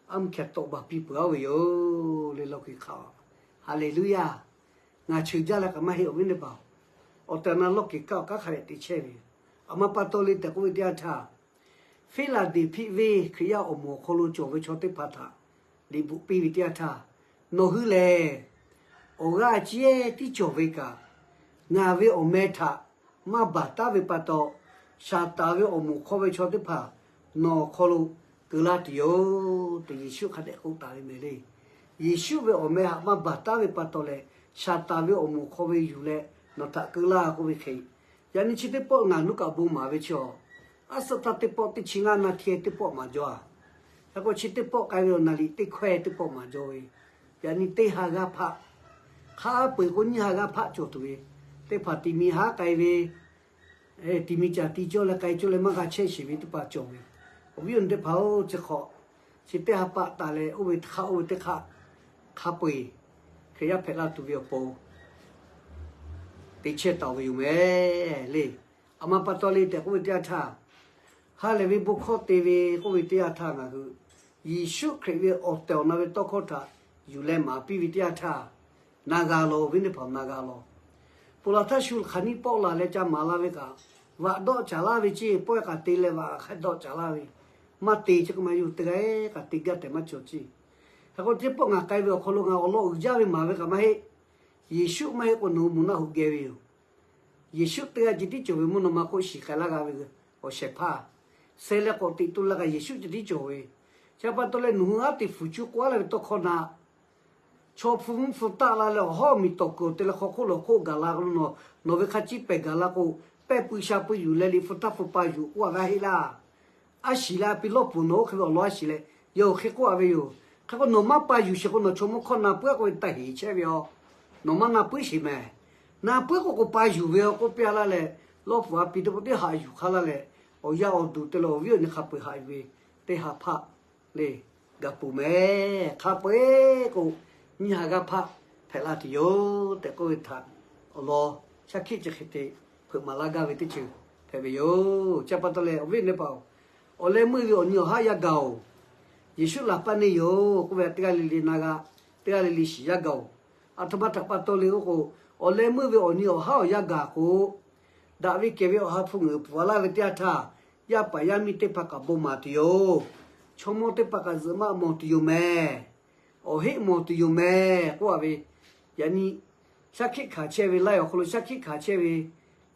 aˉ mvuhˇ hkeh tawˆ baˬ piˇ peuˬ a ve yoˬ le. Lawˇ kiˬ hk'aˆ, Haˍleˍluˇyaˇ. Ngaˬ cheuˬ jaˇ leh kaꞈ maˇ heˆ awˬ viˉ nyi teˇ hpaˍ-oˬ. Awˬ tehˬ awˬ na lawˇ kiˬ kaˆ awˬ kanˉ hk'a dehꞈ te chehˇ ve yoˬ. A ma pa taw le tehꞈ k'oˆ ve teˇ yanˇ htaˇ, Fiˉlaˍdeˍhpiˆ venˇ Hkriꞈ yaˇ awˬ moˍ awˬ hk'aw lo cawˬ ve chaw teˇ hpaˍ htaꞈ liꞈ bvuhꞈ piˇ ve teˇ yanˇ htaˇ, nawˬ hui lehˬ awˬ g'aˇ cehˇ tiˉ cawˬ ve kaꞈ, ngaˬ ve awˬ meh htaꞈ maˇ baˬ taˉ ve pa taw, Saˍtanˍ ve awˬ moˍ hk'aw ve chaw teˇ hpaˍ nawˬ awˬ hk'aw lo keu laˇ tuˬ yoˬ tehꞈ Yeˍsuˆ hk'a dehꞈ k'oˆ taˍ ve mehˍ le. Yeˍsuˆ ve awˬ meh htaꞈ maˇ baˬ taˉ ve pa taw leh, Saˍtanˍ ve awˬ moˍ hk'aw ve yuˬ leh nawˬ htaꞈ keu laˇ k'oˆ ve hk'e, yaꞈ nyi chi teˇ pawˆ ngaˬ nuˇ kaꞈ bon maˍ ve chi awˬ Aˉ suhˆ htaˇ teˇ pawˆ teˇ chi ngaˇ na htieh teˇ pawˆ maˍ jaw a. Hk'e k'o chi teˇ pawˆ k'ai ve awˬ naˍ riˍ teˇ hkawehˇ teˇ pawˆ maˍ jaw ve, yaꞈ nyi teˇ ha g'aˇ hpaˆ, hk'a peu-eˬ k'o nyiˇ ha g'aˇ hpaˆ cawˬ tuˬ ve, teˇ hpaˍ tiꞈ mi haˉ k'ai ve, tiꞈ mi caˬ tiꞈ cawˇ leh k'ai cawˇ leh maˇ g'a chehˇ sheˍ ve teˇ hpaˍ cawˬ ve. Awˬ viˉ awˬ nyi teˇ hpaˍ-oˬ, chi hk'awꞈ chi teˇ ha pa taˍ leh oˇ ve teˇ hk'aˆ oˇ ve teˇ hk'aˆ hk'a peu-eˬ Hkriꞈ yaˇ hpehꞈ la tuˬ ve awˬ pon te chehˇ taˍ ve yoˬ mehˍ le. A ma pa taw le tehꞈ k'oˆ ve teˇ yanˇ htaˇ, ha lehˬ ve bon hkawˇ te ve k'oˆ ve teˇ yanˇ htaˇ ngaˬ hui Yeˍsuˆ Hkriꞈ ve awˬ tehˬ awˬ na ve tawˇ hkawˇ htaꞈ yuˬ leh maˍ piˇ ve teˇ yanˇ htaˇ, na g'a law, awˬ viˉ teˇ hpaˍ na g'a law. Ponˬ laˬ htaˇ shu hk'aˬ niˉ pawˆ laˬ leh ca maˍ la ve kaꞈ, vaꞈ dawˆ caˍ laˇ ve ceˇ, pawehˇ k'aꞈ te leh vaꞈ hk'aˇ dawˆ caˍ laˇ ve, maˇ te chi k'o maˇ yawˇ hui teˇ g'aˇ k'aꞈ te gaˇ tehꞈ maˇ cawˬ ceˇ. Hk'e k'o teˇ pawˆ ngaˬ k'ai ve awˬ hk'aw lo ngaˬ awˬ lawn uiˍ jaˇ ve maˍ ve kaꞈ maˇ heˆ. Yeˍsuˆ maˇ heˆ k'o nawˬ hui moˬ naˆ hoꞈ geh ve yoˬ. Yeˍsuˆ teˇ g'aˇ ceh tiˉ cawˬ ve mvuhˇ naw ma hk'oˆ shiˍ k'ai laˇ g'a ve awˬ shehˍ hpaˇ, seh leh k'awꞈ teꞈ to la kaꞈ Yeˍsuˆ ceh tiˉ cawˬ ve. Chi pa taw leh nawˬ hui aˉ te fuˍ cuˇ k'oˆ laˇ ve tawˇ hkawˇ na, chaw hpu mvuhˇ hpfuh taˆ la leh awˬ hawˉ miˬ tawˍ kuiˬ awˬ te leh hk'aw hk'oˆ lawˬ hk'oˆ gaˬ la k'o, nawˬ ve hk'a ciˉ pehˬ gaˬ la k'o, pehˇ pui sha pui yuˬ leh liꞈ hpu taˇ hpu pa yuˬ k'oˆ a ve aˇ heˆ laˇ. A shiˍ leh a pi lawˇ puˍ nawˬ oˇ hk'e ve awˬ lawn a shiˍ leh yawˇ hui hk'e k'oˆ a ve yoˬ. Hk'e k'o nawˬ maˇ pa yuˬ sheˍ k'o nawˬ chaw mawˇ hkawˇ na puiˉ k'oˆ ve taˇ heˍ chehˇ ve a. Nawˬ maˇ na puiˉ sheˍ mehˍ. Na puiˉ k'o k'o pa yuˬ ve a k'oˆ piˇ a laˇ leh, lawˇ puˍ a pi teˇ pawˆ teˇ haꞈ yuˬ hk'a laˇ leh, awˬ yaˇ awˬ duˬ te leh awˬ viˉ awˬ nyi hk'a peu-eˬ haꞈ yuˬ ve teˇ ha hpaˆ le, gaˬ peuˬ mehˍ. Hk'a peu-eˬ k'o nyiˇ ha g'aˇ hpaˆ hpehꞈ la tuˬ yoˬ tehꞈ k'oˆ ve htaꞈ awˬ lawn shaˉ hkiˆ chi hk'e te hpeuꞈ maˍ laˇ gaˇ ve teˇ ceuˬ hpehꞈ ve yoˬ. Chi pa taw leh awˬ viˉ awˬ nyi teˇ hpaˍ-oˬ, awˬ leh meuˇ ve awˬ nyi awˬ haˉ yaˇ gaˬ-oˬ. Yeˍsuˆ laˬ paˇ neˇ yoˬ k'oˆ ve teˇ g'aˇ le le na g'a, teˇ g'aˇ le le shiˍ yaˇ gaˬ-oˬ. Aˬ htoꞈ ma htaꞈ pa taw le k'oˆ k'o, awˬ leh meuˇ ve awˬ nyi awˬ haˉ awˬ yaˇ gaˬ k'o, daꞈ ve kehˬ ve Awˬ ha hpu ngeuˍ pfuhˍ a laˇ ve teˇ yanˇ htaˇ, yaˇ paˍ yaˇ miˇ teˇ hpaˍ kaꞈ bon maˍ tuˬ yoˬ. Chaw mawˇ teˇ hpaˍ kaꞈ zuhꞈ maˆ mawˬ tuˬ yoˬ mehˍ. Awˬ heˆ mawˬ tuˬ yoˬ mehˍ k'oˆ a ve, yaꞈ nyi shaˉ hkiˆ hkanˍ chehˇ ve, laiˉ awˬ hk'aw lo shaˉ hkiˆ hkanˍ chehˇ ve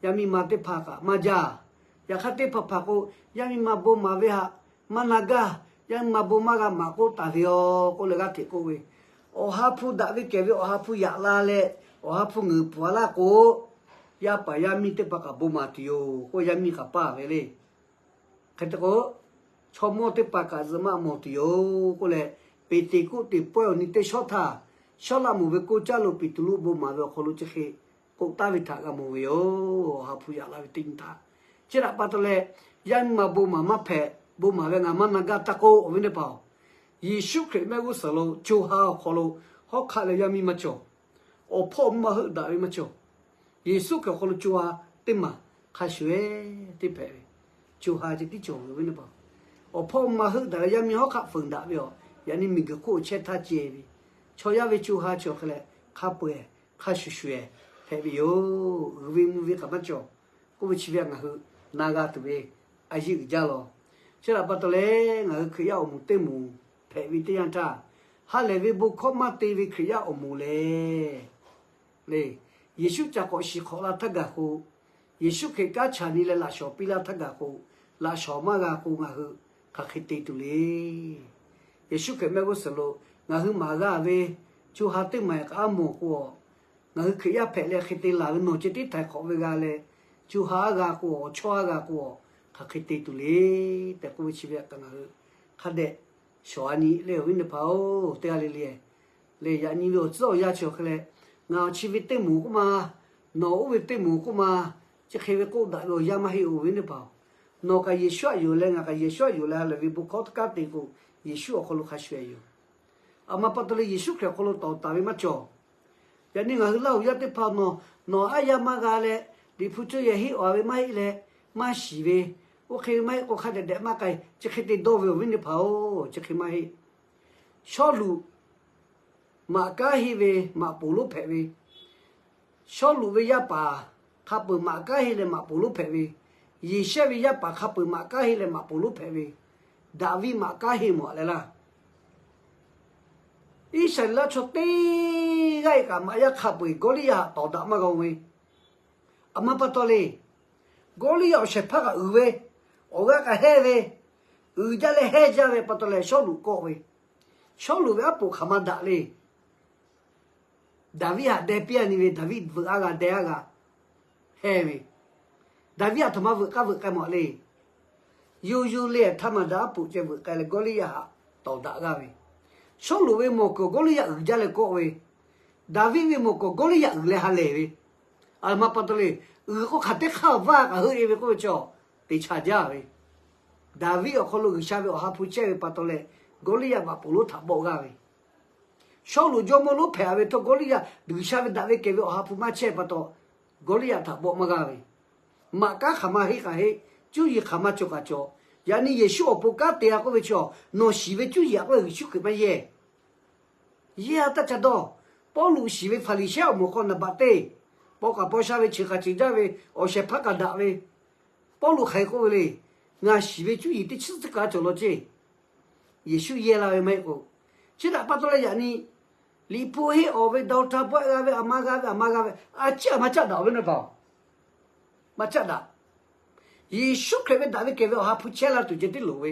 yaˇ miˇ ma teˇ hpaˍ kaꞈ maˇ jaˇ. Yaꞈ hk'aˇ teˇ hpaˍ hpaˍ k'o, yaˇ miˇ ma bon maˍ ve htaꞈ maˇ na gaˇ, yaˇ miˇ ma bon maˇ g'a maˍ k'oˆ taˍ ve yoˬ k'oˆ leh g'aˇ hteꞈ k'oˆ ve, Awˬ ha hpu daꞈ ve kehˬ ve Awˬ ha hpu yaꞈ la leh Awˬ ha hpu ngeuˍ pfuhˍ a laˇ k'o, yaˇ paˍ yaˇ miˇ teˇ hpaˍ kaꞈ bon maˍ tuˬ yoˬ k'oˆ yaˇ miˇ kaꞈ paˇ ve le. Hk'e te k'o, chaw mawˇ teˇ hpaˍ kaꞈ zuhꞈ maˆ mawˬ tuˬ yoˬ k'oˆ leh, Peˍteˍkoˆteˍ pawehˇ awˬ nyi teˇ shawˉ htaˇ, Sawˉlaꞈmonˍ ve koˇ caˇ lo Peˍteˍluˆ bon maˍ ve awˬ hk'aw lo chi hk'e k'oˆ taˍ ve htaꞈ g'a mawˬ ve yoˬ. Awˬ ha hpu yaꞈ la ve teˇ nyi htaˇ, chi htaꞈ pa taw leh, yaˇ miˇ ma bon maˍ maˇ hpehꞈ, bon maˍ ve ngaˬ maˇ na gaˇ taˇ k'oˆ, awˬ viˉ teˇ hpaˍ-oˬ, Yeˍsuˆ Hkriꞈ mehˆ g'uˇ suhˍ lo co ha awˬ hk'aw lo hawˉ hk'aˆ leh yaˇ miˇ maˇ cawˬ. Awˬ hpawˇ maˇ heuˆ daꞈ ve maˇ cawˬ. Yeˍsuˆ Hkriꞈ awˬ hk'aw lo co ha teˇ maˬ hk'a shuˍ-eˬ teˇ hpehꞈ ve, co ha ceh tiˉ cawˬ ve awˬ viˉ teˇ hpaˍ-oˬ. Awˬ hpawˇ maˇ heuˆ daꞈ leh yaˇ miˇ hawˉ hk'aˆ feunˍ daꞈ ve awˬ, yaꞈ nyi miˬguiˬ hk'oˆ chehˇ htaˇ ceh ve, chaw yaˇ ve co ha chi awˬ hk'e leh hk'a peu-eˬ hk'a shuˍ shuˍ-eˬ hpehꞈ ve yoˬ. Uiˍ ve mvuh ve kaꞈ maˇ cawˬ k'oˆ ve chi ve ngaˬ hui na g'a tuˬ ve a yeˇ uiˍ jaˇ law. Chi htaꞈ pa taw leh ngaˬ hui Hkriꞈ yaˇ awˬ moˍ teˇ moˍ hpehꞈ ve teˇ yanˇ htaˇ, ha lehˬ ve bon hkawˇ maˇ te ve Hkriꞈ yaˇ awˬ moˍ lehˬ, le, Yeˍsuˆ ca k'awꞈ shiˍ hk'awꞈ la htaˇ gaˬ k'o, Yeˍsuˆ Hkriꞈ kanˉ chaˬ nyi leh laꞈ shawˍ piˇ laˇ htaˇ gaˬ k'o, laꞈ shawˍ maˇ g'a k'o ngaˬ hui hk'aˬ hk'e te tuˬ le. Yeˍsuˆ Hkriꞈ mehˆ g'uˇ suhˍ lo ngaˬ hui maˍ g'a ve co ha teˇ maˬ kaꞈ aˉ mawˬ k'o, ngaˬ hui Hkriꞈ yaˇ hpehꞈ leh hk'e te laˬ ve nawˬ ceh tiˉ htaiˍ hk'awꞈ ve g'a leh, co ha aˉ g'a k'o, awˬ chawˇ aˉ g'a k'o, hk'aˬ hk'e te tuˬ le tehꞈ k'oˆ ve chi ve kaꞈ ngaˬ hui hk'a dehꞈ shawˍ a nyi le awˬ viˉ teˇ hpaˍ-oˬ, teˇ g'aˇ le le leh yaꞈ nyi ve awˬ tcuhˉ awˬ yanˇ chi awˬ hk'e leh, ngaˬ awˬ chi ve teˇ moˍ k'oˆ ma, nawˬ oˇ ve teˇ moˍ k'oˆ ma, chi hk'e ve k'oˆ daꞈ ve awˬ yanˇ maˇ heˆ awˬ viˉ teˇ hpaˍ-oˬ. Nawˬ kaꞈ Yeˍsuˆ htaꞈ yonˍ leh ngaˬ kaꞈ Yeˍsuˆ htaꞈ yonˍ leh ha lehˬ ve bon hkawˇ teˇ kanˉ te k'o, Yeˍsuˆ awˬ hk'aw lo hk'a shuˍ-eˬ yoˬ. A ma pa taw leh Yeˍsuˆ Hkriꞈ awˬ hk'aw lo tawˍ taˍ ve maˇ cawˬ. Yaꞈ nyi ngaˬ hui Laˇ huˍ yaˇ teˇ hpaˍ nawˬ, nawˬ aˉ yaˇ maˇ g'a leh, Liꞈ hpu cawˇ yehˬ heˆ awˬ ve maˇ heˆ leh, maˇ shiˍ ve, oˇ hk'e ve maˇ heˆ k'o hk'a dehꞈ dehꞈ maˇ k'ai, chi hk'e te dawˇ ve awˬ viˉ teˇ hpaˍ-oˬ, chi hk'e maˇ heˆ. Sawˉluꞈ maꞈ kanˉ henˇ ve maꞈ poˍ lonˉ hpehꞈ ve, Sawˉluꞈ ve yaˇ paˍ hk'a peu-eˬ maꞈ kanˉ henˇ leh maꞈ poˍ lonˉ hpehꞈ ve, Yeˍsehˇ ve yaˇ paˍ hk'a peu-eˬ maꞈ kanˉ henˇ leh maꞈ poˍ lonˉ hpehꞈ ve, Daˍviˆ maꞈ kanˉ henˇ mawˬ leh laˇ. Iˉsaˍreˍlaˆ chaw teˇ g'aˇ-e kaꞈ maꞈ yaˇ hk'a peu-eˬ Gawˇliˇyaꞈ htaꞈ tawˍ daꞈ maˇ g'a-oˬ ve. A ma pa taw le, Gawˇliˇyaꞈ awˬ shehˍ hpaˇ kaꞈ uiˍ ve, awˬ g'aˇ kaꞈ hehnˇ ve, uiˍ jaˇ leh hehnˇ jaˇ ve pa taw leh Sawˉluꞈ kawˆ ve, Sawˉluꞈ ve aˉ poꞈ hk'aˬ ma daꞈ le. Daˍviˆ htaꞈ deh piˇ-a nyi ve, Daˍviˆ veuꞈ aˉ g'a deh aˉ g'a hehnˇ ve, Daˍviˆ aˬ htoꞈ ma veuꞈ k'aˇ veuꞈ k'ai mawˬ le. Yawˇ yawˇ leh htaˇ maˬ daꞈ aˉ poꞈ ceh veuꞈ k'ai leh Gawˇliˇyaꞈ haꞈ tawˍ daꞈ g'aˇ ve, Sawˉluꞈ ve mawˬ kuiˬ Gawˇliˇyaꞈ uiˍ jaˇ leh kawˆ ve, Daˍviˆ ve mawˬ kuiˬ Gawˇliˇyaꞈ uiˍ leh ha lehˬ ve, a ma pa taw le, uiˍ k'o hk'aˬ teˇ hk'aˇ vaˇ kaꞈ heuˆ e ve k'oˆ ve chaw, teꞈ chaꞈ jaˇ ve. Daˍviˆ awˬ hk'aw lo G'uiˬsha ve awˬ ha hpu chehˇ ve pa taw leh, Gawˇliˇyaꞈ baꞈ poˬ lonˉ htaꞈ bawˆ g'aˇ ve, Sawˉluꞈ jawˇmawˇ lonˉ hpehꞈ ve htawˇ Gawˇliˇyaꞈ G'uiˬsha ve daꞈ ve kehˬ ve awˬ ha hpu maˇ chehˇ pa taw, Gawˇliˇyaꞈ htaꞈ bawˆ maˇ g'aˇ ve, maꞈ kanˉ hk'aˬ ma heˆ k'aꞈ heˆ, cuˇ yiˍ hk'aˬ ma cawˬ k'aꞈ cawˬ. Yaꞈ nyi Yeˍsuˆ awˬ pon kanˉ te a k'oˆ ve chaw, nawˬ shiˍ ve cuˇ yiˍ a k'oˆ ve Yeˍsuˆ Hkriꞈ maˇ yehˇ. Yehˇ a taˇ ca dawˇ. Pawˇluꞈ shiˍ ve Hpaˍriˍsehˇ awˬ moˍ hk'aw naˍ baꞈ teˇ, paw k'aꞈ paw sha ve, cheuˬ k'aꞈ cheuˬ jaˇ ve, awˬ shehˍ hpaˇ kaꞈ daꞈ ve, Pawˇluꞈ hk'aˬ hk'e k'oˆ ve le, Ngaˬ shiˍ ve cuˇ yiˍ teˇ chiˉ tcuhˉ kaꞈ cawˬ law ceˇ. Yeˍsuˆ yehˇ la ve maˇ heˆ k'o, chi htaꞈ pa taw leh yaꞈ nyi Liꞈ hpu heˆ awˬ ve dawˇ htaˇ bawˆ g'a ve, aˬ ma g'a ve, aˬ ma g'a ve, a ciˉ aˬ ma caˆ daꞈ ve naˇ paˍ, maˇ caˆ daꞈ. Yeˍsuˆ Hkriꞈ ve daꞈ ve kehˬ ve awˬ ha hpu chehˇ la tuˬ ceh tiˉ loˍ ve,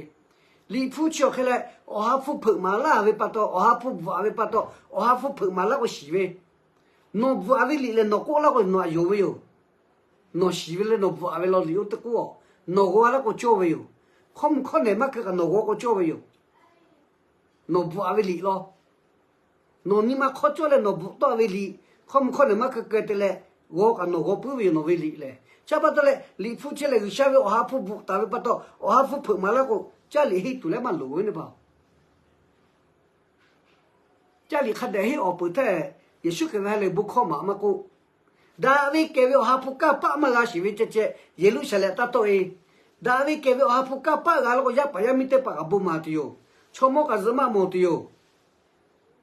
Liꞈ hpu chi awˬ hk'e leh, awˬ ha hpu hpeuꞈ maˍ laˇ ve pa taw, awˬ ha hpu bvuhꞈ ve pa taw, awˬ ha hpu hpeuꞈ maˍ laˇ k'o shiˍ ve, nawˬ bvuhꞈ ve liꞈ lehˬ nawˬ k'oˆ laˇ k'o nawˬ aꞈ yonˍ ve yoˬ. Nawˬ shiˍ ve leh nawˬ bvuhꞈ ve law liꞈ oˇ teˇ k'oˆ a, nawˬ g'aw laˇ k'o cawˇ ve yoˬ. Hk'aw mvuh hkawˇ nehˬ maˇ keu kaꞈ nawˬ g'aw k'o cawˇ ve yoˬ. Nawˬ bvuhꞈ ve liꞈ law, nawˬ nyi ma hk'aw cawˇ leh nawˬ bvuhꞈ tawˆ ve liꞈ, hk'aw mvuh hkawˇ nehˬ maˇ keu keu te leh, g'aw kaꞈ nawˬ g'aw puiˉ ve yoˬ nawˬ ve liꞈ lehˬ. Chi pa taw leh Liꞈ hpu chehˇ leh G'uiˬsha ve awˬ ha hpu bvuhꞈ taˍ ve pa taw, awˬ ha hpu hpeuꞈ maˍ laˇ k'o, caˇ liꞈ henˇ tuˬ leh maˇ loˍ ve naˇ paˍ. Caˇ liꞈ hk'a dehꞈ henˇ awˬ peuˬ htaˇ, Yeˍsuˆ Hkriꞈ ve ha lehˬ bon hkawˇ maꞈ maˇ k'oˆ, daꞈ ve kehˬ ve awˬ ha hpu kanˇ paˆ maˇ g'a shiˍ ve ceh ceh Yeˍruˆsaˍlehnˍ taˇ tawˆ e. Daꞈ ve kehˬ ve awˬ ha hpu kanˇ paˆ g'a laˇ k'o, yaˇ paˍ yaˇ miˇ teˇ hpaˍ kaꞈ bon maˍ tuˬ yoˬ. Chaw mawˇ kaꞈ zuhꞈ maˆ mawˬ tuˬ yoˬ.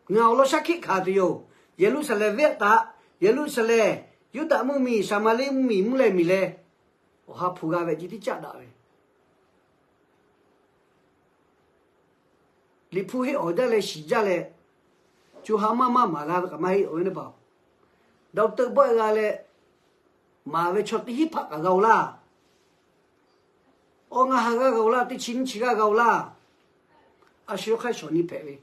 Ngaˬ awˬ lawn shaˉ hkiˆ hkanˍ tuˬ yoˬ. Yeˍruˆsaˍlehnˍ venˇ taꞈ, Yeˍruˆsaˍlehnˍ, Yuˇdaꞈ mvuhˇmiˬ, Saˍmaˍriˆ mvuhˇmiˬ, mvuhˇ leh miˬ leh, awˬ ha hpu g'a ve ceh tiˉ caˆ daꞈ ve. Liꞈ hpu henˇ awˬ jaˇ leh shiˍ jaˇ leh, co ha maˇ maˇ maˍ g'a ve kaꞈ maˇ heˆ awˬ ve naˇ paˍ. Dawˇ teuˆ bawˆ g'a leh, maˍ ve chaw teˇ hinˉ hpaˆ kaꞈ g'a oˬ laˇ. Awˬ ngaˬ ha g'aˇ g'a oˬ laˇ, teˇ chi nyiˇ chi g'aˇ g'a oˬ laˇ. A shu yawˇ hk'aˇ shawˍ nyi hpehꞈ ve,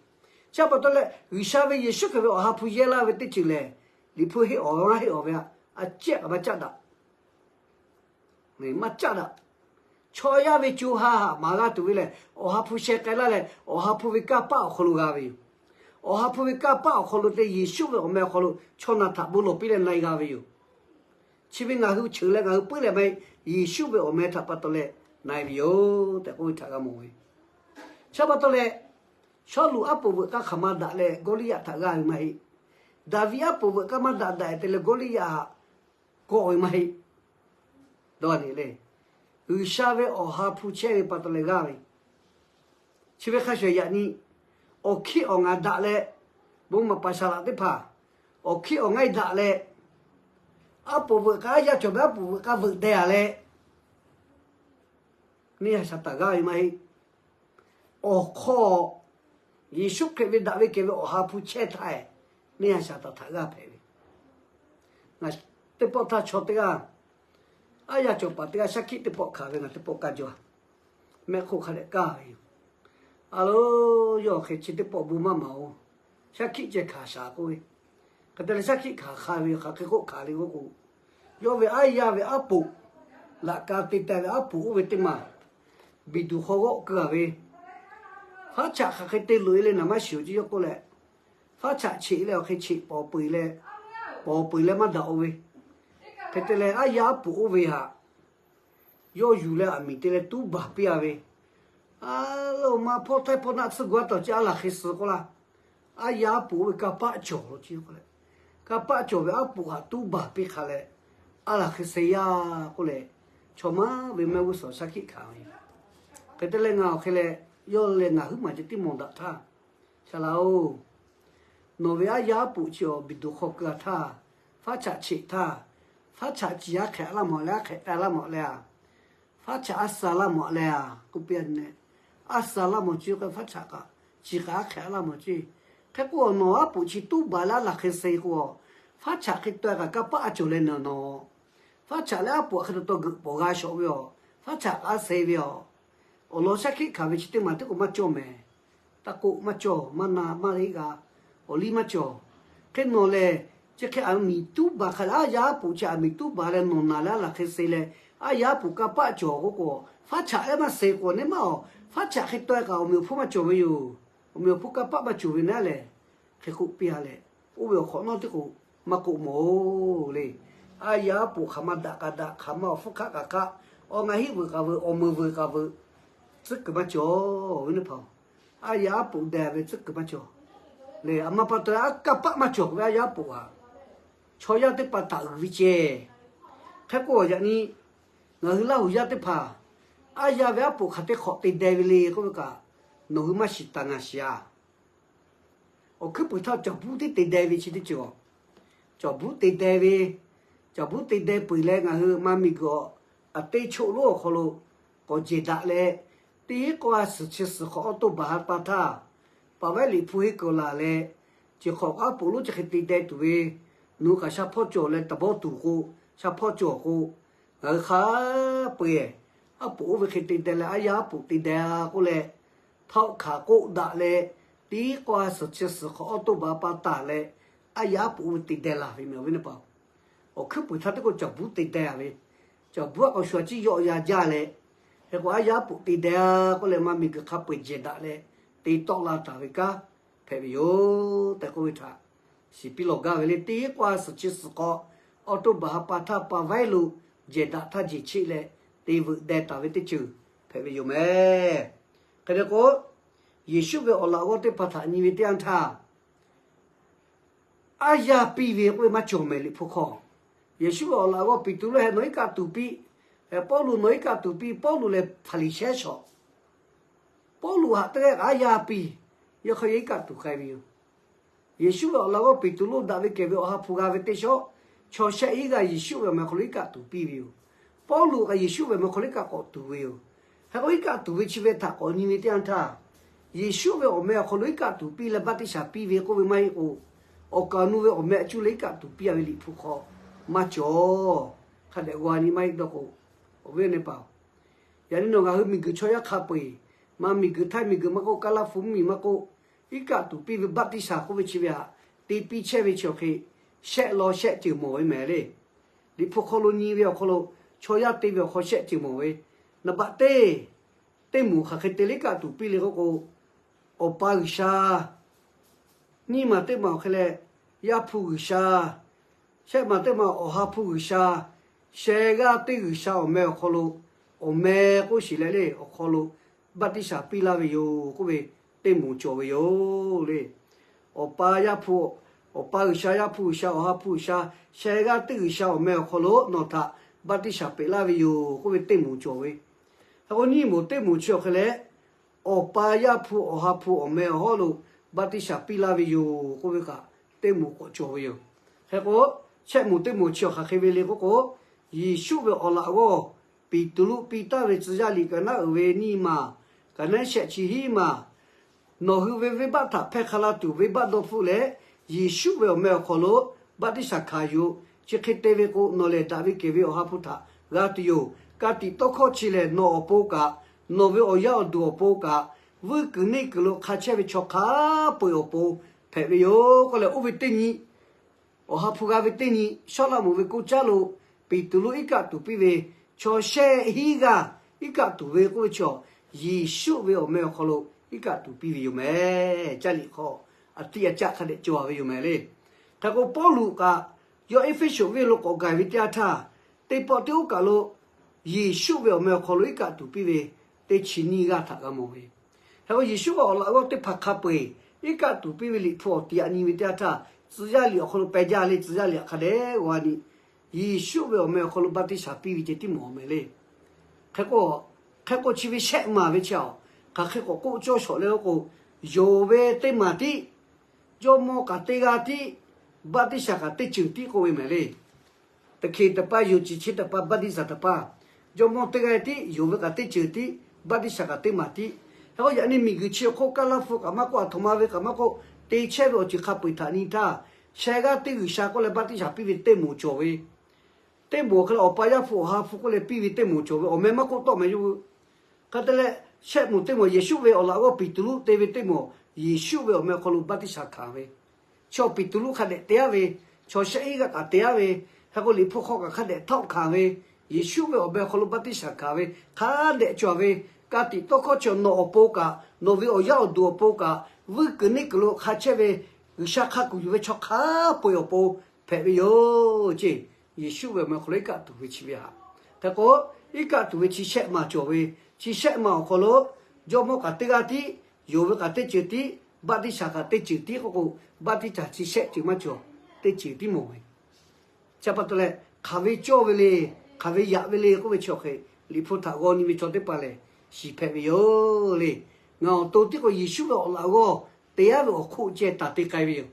chi pa taw leh G'uiˬsha ve Yeˍsuˆ Hkriꞈ ve awˬ ha hpu yehˇ laˇ ve teˇ ceuˬ lehˬ, Liꞈ hpu henˇ awˬ g'aˇ henˇ awˬ ve a, a ciˉ kaꞈ maˇ caˆ daꞈ. Maˇ caˆ daꞈ. Chaw yaˇ ve co ha haꞈ maˍ g'a tuˬ ve lehˬ, awˬ ha hpu sheh k'ai laˇ leh, awˬ ha hpu ve kanˇ paˆ awˬ hk'aw lo g'a ve yoˬ. Awˬ ha hpu ve kanˇ paˆ awˬ hk'aw lo te Yeˍsuˆ ve awˬ meh awˬ hk'aw lo chaw naˬ htaꞈ bon lawˬ piˇ leh na e g'a ve yoˬ. Chi ve ngaˬ hui cheuˬ leh ngaˬ hui puiˉ leh maˇ heˆ, Yeˍsuˆ ve awˬ meh htaꞈ pa taw leh na e ve yoˬ tehꞈ k'oˆ ve htaꞈ g'a mawˬ ve. Chi pa taw leh, Sawˉluꞈ aˉ poꞈ veuꞈ k'aˇ hk'aˬ ma daꞈ leh Gawˇliˇyaꞈ htaꞈ g'aˇ ve maˇ heˆ. Daˍviˆ aˉ poꞈ veuꞈ k'aˇ maˇ daꞈ daꞈ te leh Gawˇliˇyaꞈ haꞈ kawˆ ve maˇ heˆ. Dawˇ a nyi le, G'uiˬsha ve awˬ ha hpu chehˇ ve pa taw leh g'aˇ ve. Chi ve hk'a shuˍ yaꞈ nyi, awˬ hkiˆ awˬ ngaˬ daꞈ leh, bon maˍ paˍ saˍ laꞈ teˇ hpaˍ, awˬ hkiˆ awˬ ngaˇ e daꞈ leh, aˉ poꞈ veuꞈ k'aˇ, aˉ yaˇ cawˬ ve aˉ poꞈ veuꞈ k'aˇ veuꞈ deh a leh, neˇ haiˬ shaˍ taˍ g'aˇ ve maˇ heˆ. Awˬ hk'aw, Yeˍsuˆ Hkriꞈ ve daꞈ ve kehˬ ve awˬ ha hpu chehˇ htaˇ, neˇ haiˬ shaˍ taˍ htaꞈ g'aˇ hpehꞈ ve. Ngaˬ teˇ pawˆ htaˇ chaw teˇ g'aˇ, aˉ yaˇ cawˬ paˍ teˇ g'aˇ shaˉ hkiˆ teˇ pawˆ hkanˍ ve ngaˬ teˇ pawˆ kaˇ jaw, mehˆ hk'oˆ hk'a dehꞈ kaˇ ve yoˬ. A lo, yawˇ hk'e chi teˇ pawˆ bon maˇ maˍ oˬ. Shaˉ hkiˆ ceh hkanˍ shaˍ k'oˆ ve, hk'e te leh shaˉ hkiˆ hkanˍ hk'a ve hk'aˬ hk'e k'oˆ hkanˍ le k'oˆ k'o, yawˇ ve aˉ yaˇ ve aˉ poꞈ, laꞈ ka te teh ve aˉ poꞈ oˇ ve teˇ maˬ, biˬ duˬ hk'aw g'awˆ keu a ve, faˉ chaꞈ hk'aˬ hk'e te loꞈ e le naˍ maˇ shiˍ oˬ ceˇ yawˇ k'oˆ leh, faˉ chaꞈ cheꞈ leh awˬ hk'e cheꞈ pawˍ peu eˬ leh, pawˍ peu eˬ leh maˇ daꞈ oˇ ve, hk'e te leh aˉ yaˇ aˉ poꞈ oˇ ve htaꞈ yawˇ yuˬ leh aˬ miˍ te leh tuˉ baˬ piˇ a ve, a lo, maˇ hpawˇ htaiˇ hpawˇ naˆ tsuhˇ gu aˉ tawˍ ceˇ aˉ laˬ hk'e suh k'oˆ laˇ. Aˉ yaˇ aˉ poꞈ oˇ ve kanˇ paˆ cawˬ lo ceˇ k'oˆ leh, kanˇ paˆ cawˬ ve aˉ poꞈ htaꞈ tuˉ baˬ piˇ hk'a leh, aˉ laˬ hk'e suh yaˇ k'oˆ leh, chaw maˇ ve mehˆ g'uˇ suhˍ shaˉ hkiˆ hkanˍ ve yoˬ. Hk'e te leh ngaˬ awˬ hk'e leh, yawˇ leh ngaˬ huiˉ maˬ ceh tiˉ mawˬ daꞈ htaˇ, Saˍ laꞈ-oˬ, nawˬ ve aˉ yaˇ aˉ poꞈ chi awˬ biˬ duˬ hk'aw keu a htaˇ, faˉ chaꞈ cheꞈ htaˇ, faˉ chaꞈ ciˍ aˉ hk'ehꞈ laˇ mawˬ leh aˉ hk'ehꞈ taˍ laˇ mawˬ leh a, faˉ chaꞈ aˉ suh laˇ mawˬ leh a k'oˆ piˇ a nyi leh, aˉ suh laˇ mawˬ ceˇ k'o faˉ chaꞈ kaꞈ ciˍ kaꞈ aˉ hk'ehꞈ laˇ mawˬ ceˇ. Hk'e k'o nawˬ aˉ poꞈ chi tuˉ baˬ leh aˉ laˬ hk'e suh k'o, faˉ chaꞈ hk'e taweh kaꞈ kanˇ paˆ cawˬ leh nawˬ nawˬ, faˉ chaꞈ leh aˉ poꞈ hk'e taw taw geuꞈ pawˍ g'a shawˍ ve aˬ, faˉ chaꞈ kaꞈ aˉ suh ve aˬ. Awˬ lawn shaˉ hkiˆ hkanˍ ve chi teˇ maˬ teˇ k'o maˇ cawˇ mehˍ. Taˇ k'oˆ maˇ cawˬ, maˇ na maˇ heˆ g'a, awˬ liˇ maˇ cawˬ. Hk'e nawˬ lehˬ, chi hk'e aˬ miˍ tuˉ baˬ hk'a leh aˉ yaˇ aˉ poꞈ chi aˬ miˍ tuˉ baˬ leh nawˬ naˬ leh aˉ laˬ hk'e suh leh, Aˉ yaˇ aˉ poꞈ kanˇ paˆ cawˬ k'oˆ k'o, faˉ chaꞈ ehˉ maˇ suh k'o, neˇ maˇ awˬ faˉ chaꞈ hk'e taweh kaꞈ awˬ meꞈ awˬ hponˇ maˇ cawˬ ve yoˬ. Awˬ meꞈ awˬ hponˇ kanˇ paˆ maˇ cawˬ ve naˉ lehˬ, hk'e k'oˆ piˇ a leh, oˇ ve awˬ hk'awꞈ nawˉ teˇ k'o maˇ k'oˆ mawˬ le. Aˉ yaˇ aˉ poꞈ hk'aˬ ma daꞈ kaꞈ daꞈ, hk'aˬ ma awˬ hpfuhˇ hk'aˆ kaꞈ hk'aˆ, awˬ ngaˬ hiˆ vuiˬ k'aꞈ vuiˬ, awˬ meuˬ vuiˬ k'aꞈ vuiˬ, tcuhˉ kuiˬ maˇ cawˬ ve neˇ hpaˍ-oˬ. Aˉ yaˇ aˉ poꞈ deh ve tcuhˉ kuiˬ maˇ cawˬ le. A ma pa taw aˉ kanˇ paˆ maˇ cawˬ ve aˉ yaˇ aˉ poꞈ aꞈ, chaw yaˇ teˇ hpaˍ htaꞈ uiˍ ve ceh. Hk'e k'o yaꞈ nyi ngaˬ hui Laˇ huˍ yaˇ teˇ hpaˍ, aˉ yaˇ ve aˉ poꞈ hk'aˬ teˇ hk'awꞈ te deh ve le k'oˆ ve kaꞈ, nawˬ hui maˇ shiˍ taˍ ngaˬ shiˍ a. Awˬ hkuiˉ puiˍ htaˇ cawˬ buˉ tiˉ te deh ve chi teˇ ceuˬ, cawˬ buˉ te deh ve, cawˬ buˉ te deh peuˬ leh ngaˬ hui ma miˬ guiˬ awˬ, aꞈ teˇ choˆ lonˉ awˬ hk'aw lo k'awꞈ jehˬ daꞈ leh, teˇ k'awˇ a suhˍ chi suhˍ hk'awꞈ awˇ toˇ baˬ ha pa htaˇ, paˍ vaiˉ liꞈ hpu henˇ kuiˬ laˬ leh, chi hk'awꞈ aˉ poꞈ lonˉ chi hk'e te deh tuˬ ve, nawˬ hui kaꞈ sha hpawˇ cawˬ leh taˍ bawˇ tuˬ k'o, sha hpawˇ cawˬ k'o, ngaˬ hui hk'a peu-eˬ aˉ poꞈ oˇ ve hk'e te deh leh aˉ yaˇ aˉ poꞈ te deh a k'oˆ leh, htaꞈ hk'aˬ k'oˆ daꞈ leh, teˇ k'awˇ a suhˍ chi suhˍ hk'awꞈ awˇ toˇ baˬ pa taˍ leh, aˉ yaˇ aˉ poꞈ oˇ ve te deh laˬ ve meh ve neˇ hpaˍ. Awˬ hkuiˉ puiˍ htaˇ teˇ k'o cawˬ buˉ te deh ve, cawˬ buˉ aꞈ k'awꞈ shu a ciˉ yawˆ ya jaˇ leh, hk'e k'o aˉ yaˇ aˉ poꞈ te deh a k'oˆ leh ma miˬ guiˬ hk'a peu-eˬ jehˬ daꞈ leh, te tawˆ la taˍ ve kanˉ hpehꞈ ve yoˬ tehꞈ k'oˆ ve htaꞈ shiˍ piˇ lawˬ gaˇ ve le. Teˇ k'awˇ a suhˍ chi suhˍ hk'awꞈ awˇ toˇ baˬ ha pa htaˇ paˍ vaiˉ lo jehˬ daꞈ htaˇ jeˬ cheˆ leh te veuꞈ deh taˍ ve teˇ ceuˬ hpehꞈ ve yoˬ meh. Hk'e te k'o, Yeˍsuˆ ve awˬ laꞈ g'awˇ teˇ hpaˍ htaꞈ nyi ve teˇ yanˇ htaˇ, aˉ yaˇ piˇ ve k'oˆ ve maˇ cawˬ mehˍ liꞈ hpu hk'aw. Yeˍsuˆ ve awˬ laꞈ g'awˇ Peˍtruˆ hehꞈ nawˬ iˉ kaˆ tuˬ piˇ, Pawˇluꞈ nawˬ iˉ kaˆ tuˬ piˇ, Pawˇluꞈ lehˬ Hpaˍriˍsehˇ shawˍ. Pawˇluꞈ haꞈ teˇ g'aˇ kaꞈ aˉ yaˇ piˇ, yawˇ hk'aˇ yawˇ iˉ kaˆ tuˬ k'ai ve yoˬ. Yeˍsuˆ ve awˬ laꞈ g'awˇ Peˍtruˆ daꞈ ve kehˬ ve awˬ ha hpu g'a ve teˇ shawˉ, chaw shehˆ iˉ g'aˇ Yeˍsuˆ ve awˬ meh awˬ hk'aw lo iˉ kaˆ tuˬ piˇ ve yoˬ. Pawˇluꞈ kaꞈ Yeˍsuˆ ve awˬ meh awˬ hk'aw lo iˉ kaˆ k'awꞈ tuˬ ve yoˬ. Hk'e k'o iˉ kaˆ tuˬ ve chi ve htaꞈ k'awꞈ nyi ve teˇ yanˇ htaˇ, Yeˍsuˆ ve awˬ meh awˬ hk'aw lo iˉ kaˆ tuˬ piˇ leh baˆtiˆsaˬ piˇ ve k'oˆ ve maˇ heˆ k'o, awˬ kaˍ awˬ nu ve awˬ meh a cuˇ leh iˉ kaˆ tuˬ piˇ a ve liꞈ hpu hk'aw maˇ cawˬ. Hk'a dehꞈ g'a nyi maˇ heˆ dawˇ k'o, awˬ viˉ awˬ nyi teˇ hpaˍ, yaꞈ nyi nawˬ ngaˬ hui miˬ guiˬ chaw yaˇ hk'a peu-eˬ, ma miˬ guiˬ Htaiˇ miˬ guiˬ maˇ k'oˆ, Kaˇlaˇ hpu mvuhˇ miˬ maˇ k'oˆ, iˉ kaˆ tuˬ piˇ ve baˆtiˆsaˬ k'oˆ ve chi ve htaꞈ te piˇ chehˇ ve chi awˬ hk'e, shehˆ law shehˆ ceuˬ mawˬ ve mehˍ le. Liꞈ hpu hk'aw lo nyi ve awˬ hk'aw lo, chaw yaˇ te ve awˬ hk'aw shehˆ ceuˬ mawˬ ve, naˍ baꞈ teˇ, teˇ moˍ hk'aˬ hk'e te leh iˉ kaˆ tuˬ piˇ le k'oˆ k'o, Awˬ pa G'uiˬsha, nyiˇ maˬ teˇ maˬ awˬ hk'e leh, Yaˇ hpu G'uiˬsha, shehˆ maˬ teˇ maˬ Awˬ ha hpu G'uiˬsha, sheh g'aˇ teˇ G'uiˬsha awˬ meh awˬ hk'aw lo, awˬ meh k'oˆ shiˍ leh le awˬ hk'aw lo baˆtiˆsaˬ piˇ laˇ ve yoˬ k'oˆ ve teˇ moˍ cawˬ ve yoˬ le. Awˬ pa Yaˇ hpu, Awˬ pa G'uiˬsha, Yaˇ hpu G'uiˬsha, Awˬ ha hpu G'uiˬsha, sheh g'aˇ teˇ G'uiˬsha awˬ meh awˬ hk'aw lo nawˬ htaꞈ baˆtiˆsaˬ peꞈ laˇ ve yoˬ k'oˆ ve teˇ moˍ cawˬ ve. Hk'e k'o nyiˇ moˍ teˇ moˍ chi awˬ hk'e leh, Awˬ pa Yaˇ hpu Awˬ ha hpu awˬ meh awˬ hawˉ lo baˆtiˆsaˬ piˇ laˇ ve yoˬ k'oˆ ve kaꞈ teˇ moˍ k'awꞈ cawˬ ve yoˬ. Hk'e k'o, shehˆ moˍ teˇ moˍ chi awˬ hk'aˬ hk'e ve le k'oˆ k'o, Yeˍsuˆ ve awˬ laꞈ g'awˇ Peˍtruˆ piˇ taˍ ve tcuh yaˇ liꞈ ka naˉ uiˍ ve nyiˇ maˬ, ka naˉ shehˆ chi hiˉ maˬ, nawˬ hui ve venˇbaˆ htaꞈ hpehˇ hk'a la tuˬ venˇbaˆ dawˇ hpfuhˆ leh, Yeˍsuˆ ve awˬ meh awˬ hk'aw lo baˆtiˆsaˬ hkanˍ yoˬ. Chi hk'e te ve k'o, nawˬ lehˬ daꞈ ve kehˬ ve Awˬ ha hpu htaꞈ g'a tuˬ yoˬ. Ka tiꞈ tawˇ hkawˇ chi lehˬ, nawˬ awˬ pon kaꞈ, nawˬ ve awˬ yaˇ awˬ duˬ awˬ pon kaꞈ, vuiˇ kuiˬ neˇ kuiˬ lo hk'a chehˇ ve chaw hk'a peu-eˬ awˬ pon hpehꞈ ve yoˬ k'oˆ leh, oˇ ve teˇ nyi Awˬ ha hpu g'a ve teˇ nyi, Sawˉlaꞈmonˍ ve koˇ caˉ lo Peˍtruˆ iˉ kaˆ tuˬ piˇ ve, chaw shehˆ hiˉ g'aˇ iˉ kaˆ tuˬ ve k'oˆ ve chaw, Yeˍsuˆ ve awˬ meh awˬ hk'aw lo iˉ kaˆ tuˬ piˇ ve yoˬ mehˍ. Caˇ liꞈ hk'aw a tiꞈ a caˆ hk'a dehꞈ cawˬ ve yoˬ mehˍ le. Hk'e k'o, Pawˇluꞈ kaꞈ yawˇ Eˇfeˇsuꞈ venˇ lo k'awꞈ gaˬ ve teˇ yanˇ htaˇ, teˇ pawˆ teˇ oˉ kaˬ lo Yeˍsuˆ ve awˬ meh awˬ hk'aw lo iˉ kaˆ tuˬ piˇ ve teˇ chi nyiˇ g'aˇ htaꞈ g'a mawˬ ve. Hk'e k'o, Yeˍsuˆ ve awˬ laꞈ g'awˇ teˇ hpaˍ hk'a peu-eˬ iˉ kaˆ tuˬ piˇ ve liꞈ hpu awˬ tiꞈ yaꞈ nyi ve teˇ yanˇ htaˇ, tcuh yaˇ liꞈ awˬ hk'aw lo peh jaˇ le. Tcuh yaˇ liꞈ hk'a dehꞈ g'a nyi, Yeˍsuˆ ve awˬ meh awˬ hk'aw lo baˆtiˆsaˬ piˇ ve ceh tiˉ mawˬ mehˍ le. Hk'e k'o, hk'e k'o chi ve shehˆ maˬ ve chi a, hk'aˬ hk'e k'awꞈ k'oˆ cawˇ shawˍ leh k'o, yonˍ ve teˇ maˬ tiˉ, jawˇmawˇ kaꞈ teˇ g'aˇ tiˉ, baˆtiˆsaˬ kaꞈ teˇ ceuˬ tiˉ k'oˆ ve mehˍ le. Teˇ hkeh teˇ paˇ, yonˍ ciˬ chi teˇ paˇ, baˆtiˆsaˬ teˇ paˇ, jawˇmawˇ teˇ g'aˇ tiˉ, yonˍ ve kaꞈ teˇ ceuˬ tiˉ, baˆtiˆsaˬ kaꞈ teˇ maˬ tiˉ. Hk'e k'o, yaꞈ nyi miˬguiˬ chi awˬ hk'oˆ Kaˇlaˇ hpu kaꞈ maˇ k'oˆ, Aˬhtoꞈma ve kaꞈ maˇ k'oˆ, te chehˇ ve awˬ ceuˬ hk'a peu-eˬ htaꞈ nyi htaˇ, sheh g'aˇ teˇ G'uiˬsha k'oˆ leh baˆtiˆsaˬ piˇ ve teˇ moˍ cawˬ ve, teˇ moˍ hk'e leh Awˬ pa Yaˇ hpu Awˬ ha hpu k'oˆ leh piˇ ve teˇ moˍ cawˬ ve, awˬ meh maˇ k'oˆ tawˆ mehˍ yoˬ. Hk'e te leh, shehˆ moˍ teˇ moˍ Yeˍsuˆ ve awˬ laꞈ g'awˇ Peˍtruˆ te ve teˇ moˍ, Yeˍsuˆ ve awˬ meh awˬ hk'aw lo baˆtiˆsaˬ hkanˍ ve, chaw Peˍtruˆ hk'a dehꞈ te aˉ ve, chaw shehˆ hiˉ g'aˇ kaꞈ te aˉ ve, hk'e k'o Liꞈ hpu hk'aw kaꞈ hk'a dehꞈ htawˆ hkanˍ ve, Yeˍsuˆ ve awˬ meh awˬ hk'aw lo baˆtiˆsaˬ hkanˍ ve hk'a dehꞈ cawˬ ve, ka tiꞈ tawˇ hkawˇ chi nawˬ awˬ pon kaꞈ, nawˬ ve awˬ yaˇ awˬ duˬ awˬ pon kaꞈ, vuiˇ kuiˬ neˇ kuiˬ lo hk'a chehˇ ve G'uiˬsha hk'a kuˬ yuˬ ve chaw hk'a peu-eˬ awˬ pon hpehꞈ ve yoˬ ceˇ. Yeˍsuˆ ve awˬ meh awˬ hk'aw lo iˉ kaˆ tuˬ ve chi ve haꞈ hk'e k'o, iˉ kaˆ tuˬ ve chi shehˆ ma cawˬ ve, chi shehˆ ma awˬ hk'aw lo jawˇmawˇ kaꞈ teˇ g'aˇ tiˉ, yonˍ ve kaꞈ teˇ ceuˬ tiˉ, baˆtiˆsaˬ kaꞈ teˇ ceuˬ tiˉ k'oˆ k'o, baˆtiˆsaˬ chi shehˆ ceuˬ maˇ cawˬ, teˇ ceuˬ tiˉ mawˬ ve. Chi pa taw leh, hk'aˬ ve cawˇ ve le, hk'aˬ ve yaꞈ ve le k'oˆ ve chi awˬ hk'e, Liꞈ hpu htaꞈ g'aw nyi ve chaw teˇ hpaˍ lehˬ, shiˍ hpehꞈ ve yoˬ le. Ngaˬ awˬ to tiˉ k'o Yeˍsuˆ ve awˬ laꞈ g'awˇ te yaˇ ve awˬ hk'oˆ ceh taˍ te k'ai ve yoˬ.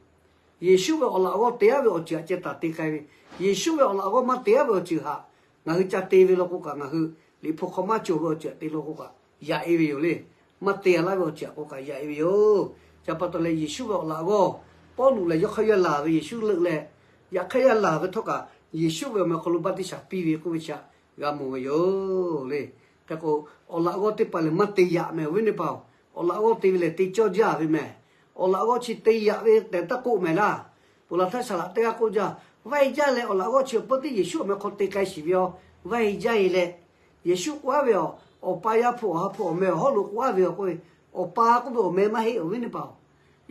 Yeˍsuˆ ve awˬ laꞈ g'awˇ te yaˇ ve awˬ ceuˬ htaꞈ ceh taˍ te k'ai ve. Yeˍsuˆ ve awˬ laꞈ g'awˇ maˇ te yaˇ ve awˬ ceuˬ htaꞈ ngaˬ hui ca te ve law k'o kaꞈ, ngaˬ hui Liꞈ hpu hk'aw maˇ cawˬ ve awˬ ceuˬ htaꞈ te law k'o kaꞈ, yaꞈ e ve yoˬ le. Maˇ te laˇ ve awˬ ceuˬ htaꞈ k'o kaꞈ yaꞈ e ve yoˬ. Chi pa taw leh Yeˍsuˆ ve awˬ laꞈ g'awˇ, Pawˇluꞈ lehˬ yawˇ hk'aˇ yaˇ laˬ ve Yeˍsuˆ leuˆ leh, yaꞈ hk'aˇ yaˇ laˬ ve htawˇ kaꞈ, Yeˍsuˆ ve awˬ meh awˬ hk'aw lo baˆtiˆsaˬ piˇ ve k'oˆ ve chi htaꞈ g'a mawˬ ve yoˬ le. Hk'e k'o, awˬ laꞈ g'awˇ teˇ hpaˍ lehˬ maˇ te yaꞈ mehˍ awˬ viˉ teˇ hpaˍ-oˬ. Awˬ laꞈ g'awˇ te ve lehˬ te cawˇ jaˇ ve mehˍ. Awˬ laꞈ g'awˇ chi te yaꞈ ve tehꞈ taˇ k'oˆ mehˍ laˇ. Ponˬ laˬ htaˇ saˍ laꞈ teˇ g'aˇ k'oˆ jaˇ, vaˇ e jaˇ leh awˬ laꞈ g'awˇ chi awˬ pon teˇ Yeˍsuˆ awˬ meh hk'aw te k'ai shiˍ ve yoˬ. Vaˇ e jaˇ e leh, Yeˍsuˆ k'oˆ aˉ ve yoˬ. Awˬ pa Yaˇ hpu Awˬ ha hpu awˬ meh awˬ hawˉ lo k'oˆ aˉ ve yoˬ k'oˆ ve, Awˬ pa k'oˆ ve awˬ meh maˇ heˆ awˬ viˉ teˇ hpaˍ-oˬ.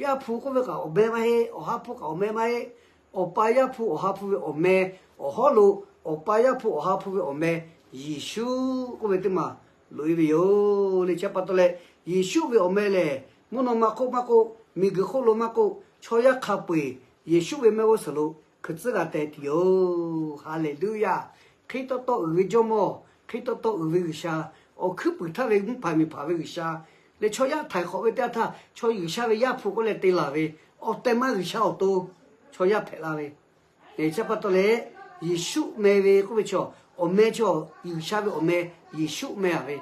Yaˇ hpu k'oˆ ve kaꞈ awˬ meh maˇ heˆ, Awˬ ha hpu kaꞈ awˬ meh maˇ heˆ. Awˬ pa Yaˇ hpu Awˬ ha hpu ve awˬ meh awˬ hawˉ lo, Awˬ pa Yaˇ hpu Awˬ ha hpu ve awˬ meh Yeˍsuˆ k'oˆ ve teˇ maˬ loꞈ e ve yoˬ le. Chi pa taw leh, Yeˍsuˆ ve awˬ meh lehˬ mvuhˇ naw ma hk'oˆ maˇ k'oˆ, miˬguiˬ hk'oˆ lo maˇ k'oˆ, chaw yaˇ hk'a peu-eˬ Yeˍsuˆ ve mehˆ g'uˇ suhˍ lo hkui tcuhˉ g'a teh tuˬ yoˬ. Haˍleˍluˇyaˇ. Hk'e taw taw uiˍ ve Jawˇmawˇ, hk'e taw taw uiˍ ve G'uiˬsha, awˬ hkuiˉ puiˍ htaˇ ve mvuhˇ hpaˍ miˬ hpaˍ ve G'uiˬsha leh chaw yaˇ htaiˍ hk'awꞈ ve teˇ yanˇ htaˇ chaw G'uiˬsha ve Yaˇ hpu k'oˆ leh te laˬ ve, awˬ tehˬ ma G'uiˬsha awˬ to chaw yaˇ hpehꞈ la ve. Chi pa taw leh, Yeˍsuˆ meh ve k'oˆ ve chaw, awˬ meh chaw, G'uiˬsha ve awˬ meh Yeˍsuˆ meh a ve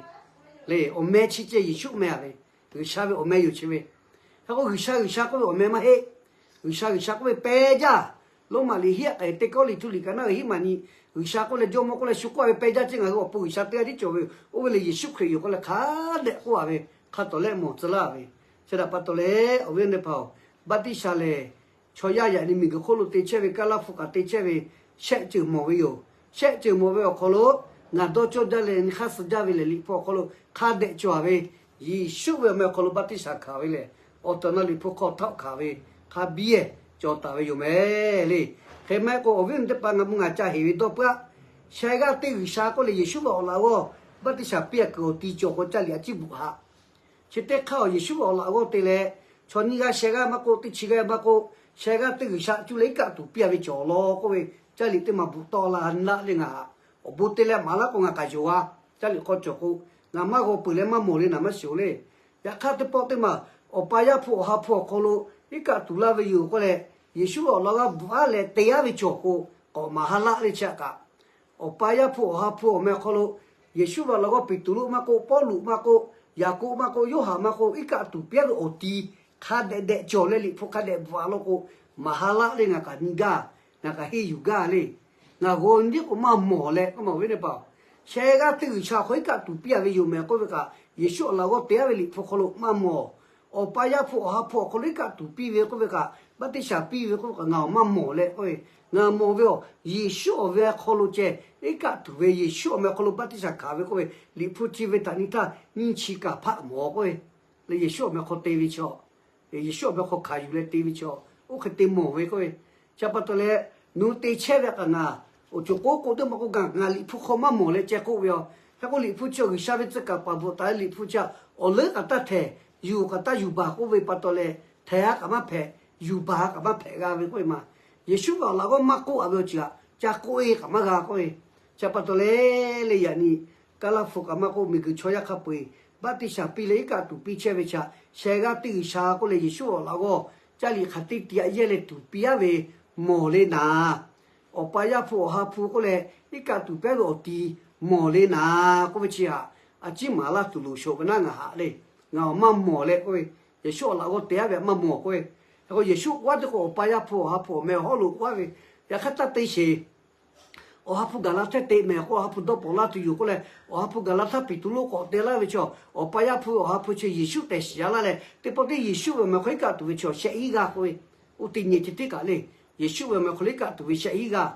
le. Awˬ meh chi ceh Yeˍsuˆ meh a ve, G'uiˬsha ve awˬ meh yoˬ chi ve. Hk'e k'o G'uiˬsha G'uiˬsha k'oˆ ve awˬ meh maˇ heˆ. G'uiˬsha G'uiˬsha k'oˆ ve peh jaˇ. Roˉmaꞈ liꞈ hiˉ aꞈ k'ai teˇ kawˉ liꞈ htuˇ liꞈ kaꞈ naˉ ve hiˉ maˬ nyi, G'uiˬsha k'oˆ leh Jawˇmawˇ k'oˆ leh shu k'oˆ a ve peh jaˇ ceh ngaˬ hui awˬ pon G'uiˬsha teˇ g'aˇ tiˉ cawˬ ve yoˬ. Oˇ ve lehˬ Yeˍsuˆ Hkriꞈ yoˬ k'oˆ leh hk'a dehꞈ k'oˆ a ve, hk'a tawˍ lehˆ mawˬ tcuh laˇ ve. Chi htaꞈ pa taw leh awˬ viˉ awˬ nyi teˇ hpaˍ-oˬ, baˆtiˆsaˬ lehˬ chaw yaˇ yaꞈ nyi miˬguiˬ hk'oˆ lo te chehˇ ve, kaˇ laˇ hpu kaꞈ te chehˇ ve, shehˆ ceuˬ mawˬ ve yoˬ. Shehˆ ceuˬ mawˬ ve awˬ hk'aw lo ngaˬ dawˇ cawˇ jaˇ leh nyi hk'aˇ suh jaˇ ve lehˬ, Liꞈ hpu awˬ hk'aw lo hk'a dehꞈ cawˬ a ve, Yeˍsuˆ ve awˬ meh awˬ hk'aw lo baˆtiˆsaˬ hkanˍ ve lehˬ, awˬ tehˬ awˬ na Liꞈ hpu hk'aw htaˆ hkanˍ ve hk'a biˇ cawˬ taˍ ve yoˬ mehˍ le. Hk'e maˇ heˆ k'o awˬ viˉ awˬ nyi teˇ hpaˍ ngaˬ mvuhˇ ngaˬ ca heˍ ve dawˇ puiˉ-aˆ. Sheh g'aˇ teˇ G'uiˬsha k'oˆ leh Yeˍsuˆ ve awˬ laꞈ g'awˇ baˆtiˆsaˬ piˇ a kuiˬ awˬ ti cawˬ k'o caˇ liꞈ a ciˉ bvuhꞈ haꞈ. Chi teˇ hk'aˇ awˬ Yeˍsuˆ ve awˬ laꞈ g'awˇ te leh, chaw nyiˇ g'aˇ sheh g'aˇ maˇ k'oˆ, teˇ chi g'aˇ maˇ k'oˆ, sheh g'aˇ teˇ G'uiˬsha cuˇ leh iˉ kaˆ tuˬ piˇ a ve cawˬ law k'oˆ ve, caˇ liꞈ teˇ maˬ bvuhꞈ tawˆ la naˆ le ngaˬ haꞈ. Awˬ bon te leh maˍ laˇ k'o ngaˬ k'aꞈ yonˍ a. Caˇ liꞈ k'aw cawˬ k'o, ngaˬ maˇ g'aw peuˬ leh maˇ mawˬ le naˍ maˇ shiˍ-oˬ le. Yaꞈ hk'aˇ teˇ pawˆ teˇ maˬ Awˬ pa Yaˇ hpu Awˬ ha hpu awˬ hk'aw lo iˉ kaˆ tuˬ laˇ ve yoˬ k'oˆ leh, Yeˍsuˆ ve awˬ laꞈ g'awˇ bvuhꞈ aˉ leh te aˉ ve cawˬ k'o, k'awꞈ maˍ ha laˆ le chi htaꞈ kaꞈ Awˬ pa Yaˇ hpu Awˬ ha hpu awˬ meh awˬ hk'aw lo, Yeˍsuˆ ve awˬ laꞈ g'awˇ Peˍtruˆ maˇ k'oˆ, Pawˇluꞈ maˇ k'oˆ, Yaˍkoˆ maˇ k'oˆ, Yoˇhanˬ maˇ k'oˆ, iˉ kaˆ tuˬ piˇ aˉ ve awˬ ti hk'a dehꞈ dehꞈ cawˬ leh Liꞈ hpu hk'a dehꞈ bvuhꞈ a law k'o, maˍ ha laˆ le ngaˬ k'aꞈ nyi gaˇ, ngaˬ k'aꞈ henˇ yuˬ gaˇ le. Ngaˬ g'aw nyi tiˉ k'o maˇ mawˬ leh k'oˆ ma awˬ viˉ teˇ hpaˍ-oˬ, sheh g'aˇ teˇ G'uiˬsha awˬ hk'aw iˉ kaˆ tuˬ piˇ a ve yoˬ mehˍ k'oˆ ve kaꞈ, Yeˍsuˆ awˬ laꞈ g'awˇ te aˉ ve Liꞈ hpu hk'aw lo maˇ mawˬ. Awˬ pa Yaˇ hpu Awˬ ha hpu awˬ hk'aw lo iˉ kaˆ tuˬ piˇ ve k'oˆ ve kaꞈ, baˆtiˆsaˬ piˇ ve k'oˆ ve kaꞈ ngaˬ awˬ maˇ mawˬ leh k'oˆ ve, ngaˬ mawˬ ve awˬ Yeˍsuˆ awˬ ve hk'aw lo ceh iˉ kaˆ tuˬ ve, Yeˍsuˆ awˬ meh hk'aw lo baˆtiˆsaˬ hkanˍ ve k'oˆ ve, Liꞈ hpu chi ve htaꞈ nyi htaˇ nyiˇ chi kaꞈ hpaˆ mawˬ k'oˆ ve, leh Yeˍsuˆ awˬ meh hk'aw te ve chaw, Yeˍsuˆ awˬ meh hk'aw hkanˍ yuˬ leh te ve chaw, oˇ hk'e te mawˬ ve k'oˆ ve. Chi pa taw leh, nawˬ hui te chehˇ ve kaꞈ ngaˬ awˬ ceuˬ k'oˆ k'oˆ teˇ maˇ k'oˆ gaˬ, ngaˬ Liꞈ hpu hk'aw maˇ mawˬ leh ceh k'oˆ ve yoˬ. Hk'e k'o Liꞈ hpu chi G'uiˬsha ve tcuh kaˍ paˍ bvuhꞈ taˍ ve Liꞈ hpu chi awˬ leuˉ kaꞈ taˇ htehˍ, yuˬ kaꞈ taˇ yuˬ baˬ k'oˆ ve pa taw leh, htehˍ ha kaꞈ maˇ hpehꞈ, yuˬ baˬ ha kaꞈ maˇ hpehꞈ g'a ve k'oˆ ve ma. Yeˍsuˆ ve awˬ laꞈ g'awˇ maˇ k'oˆ a ve awˬ ceuˬ htaꞈ ca k'oˆ e kaꞈ maˇ g'a k'oˆ ve. Chi pa taw leh le yaꞈ nyi, kaˇ laˇ hpu kaꞈ maˇ k'oˆ, miˬguiˬ chaw yaˇ hk'a peu-eˬ baˆtiˆsaˬ piˇ leh iˉ kaˆ tuˬ piˇ chehˇ ve chi htaꞈ sheh g'aˇ teˇ G'uiˬsha k'oˆ leh Yeˍsuˆ awˬ laꞈ g'awˇ caˇ liꞈ hk'aˬ teˇ ti aꞈ yehˇ leh tuˬ piˇ aˉ ve mawˬ le naˍ. Awˬ pa Yaˇ hpu Awˬ ha hpu k'oˆ leh iˉ kaˆ tuˬ piˇ aˉ ve awˬ ti mawˬ le naˍ k'oˆ ve chi htaꞈ a ciˉ maˍ laˇ tuˬ loˍ shoˍ ve naˉ ngaˬ haꞈ le. Ngaˬ awˬ maˇ mawˬ leh k'oˆ ve, Yeˍsuˆ awˬ laꞈ g'awˇ te aˉ ve maˇ mawˬ k'oˆ ve. Hk'e k'o Yeˍsuˆ k'oˆ aˉ teˇ k'o Awˬ pa Yaˇ hpu Awˬ ha hpu awˬ meh awˬ hawˉ lo k'oˆ aˉ ve, yaꞈ hk'aˇ taˇ te sheˍ. Awˬ ha hpu gaˬ la htehˇ te mehˍ k'o, Awˬ ha hpu dawˇ pawnˍ laˇ tuˬ yoˬ k'oˆ leh, Awˬ ha hpu gaˬ la htaˇ Peˍtruˆ k'awꞈ te laˇ ve chaw, Awˬ pa Yaˇ hpu ve Awˬ ha hpu chi Yeˍsuˆ tehꞈ shiˍ a laˇ leh, teˇ pawˆ teˇ Yeˍsuˆ ve awˬ meh hk'aw lo iˉ kaˆ tuˬ ve chaw shehˆ hinˉ g'aˇ k'oˆ ve, oˇ teˇ nyi ceh tiˉ kaꞈ le. Yeˍsuˆ ve awˬ meh hk'aw lo iˉ kaˆ tuˬ ve shehˆ hinˉ g'aˇ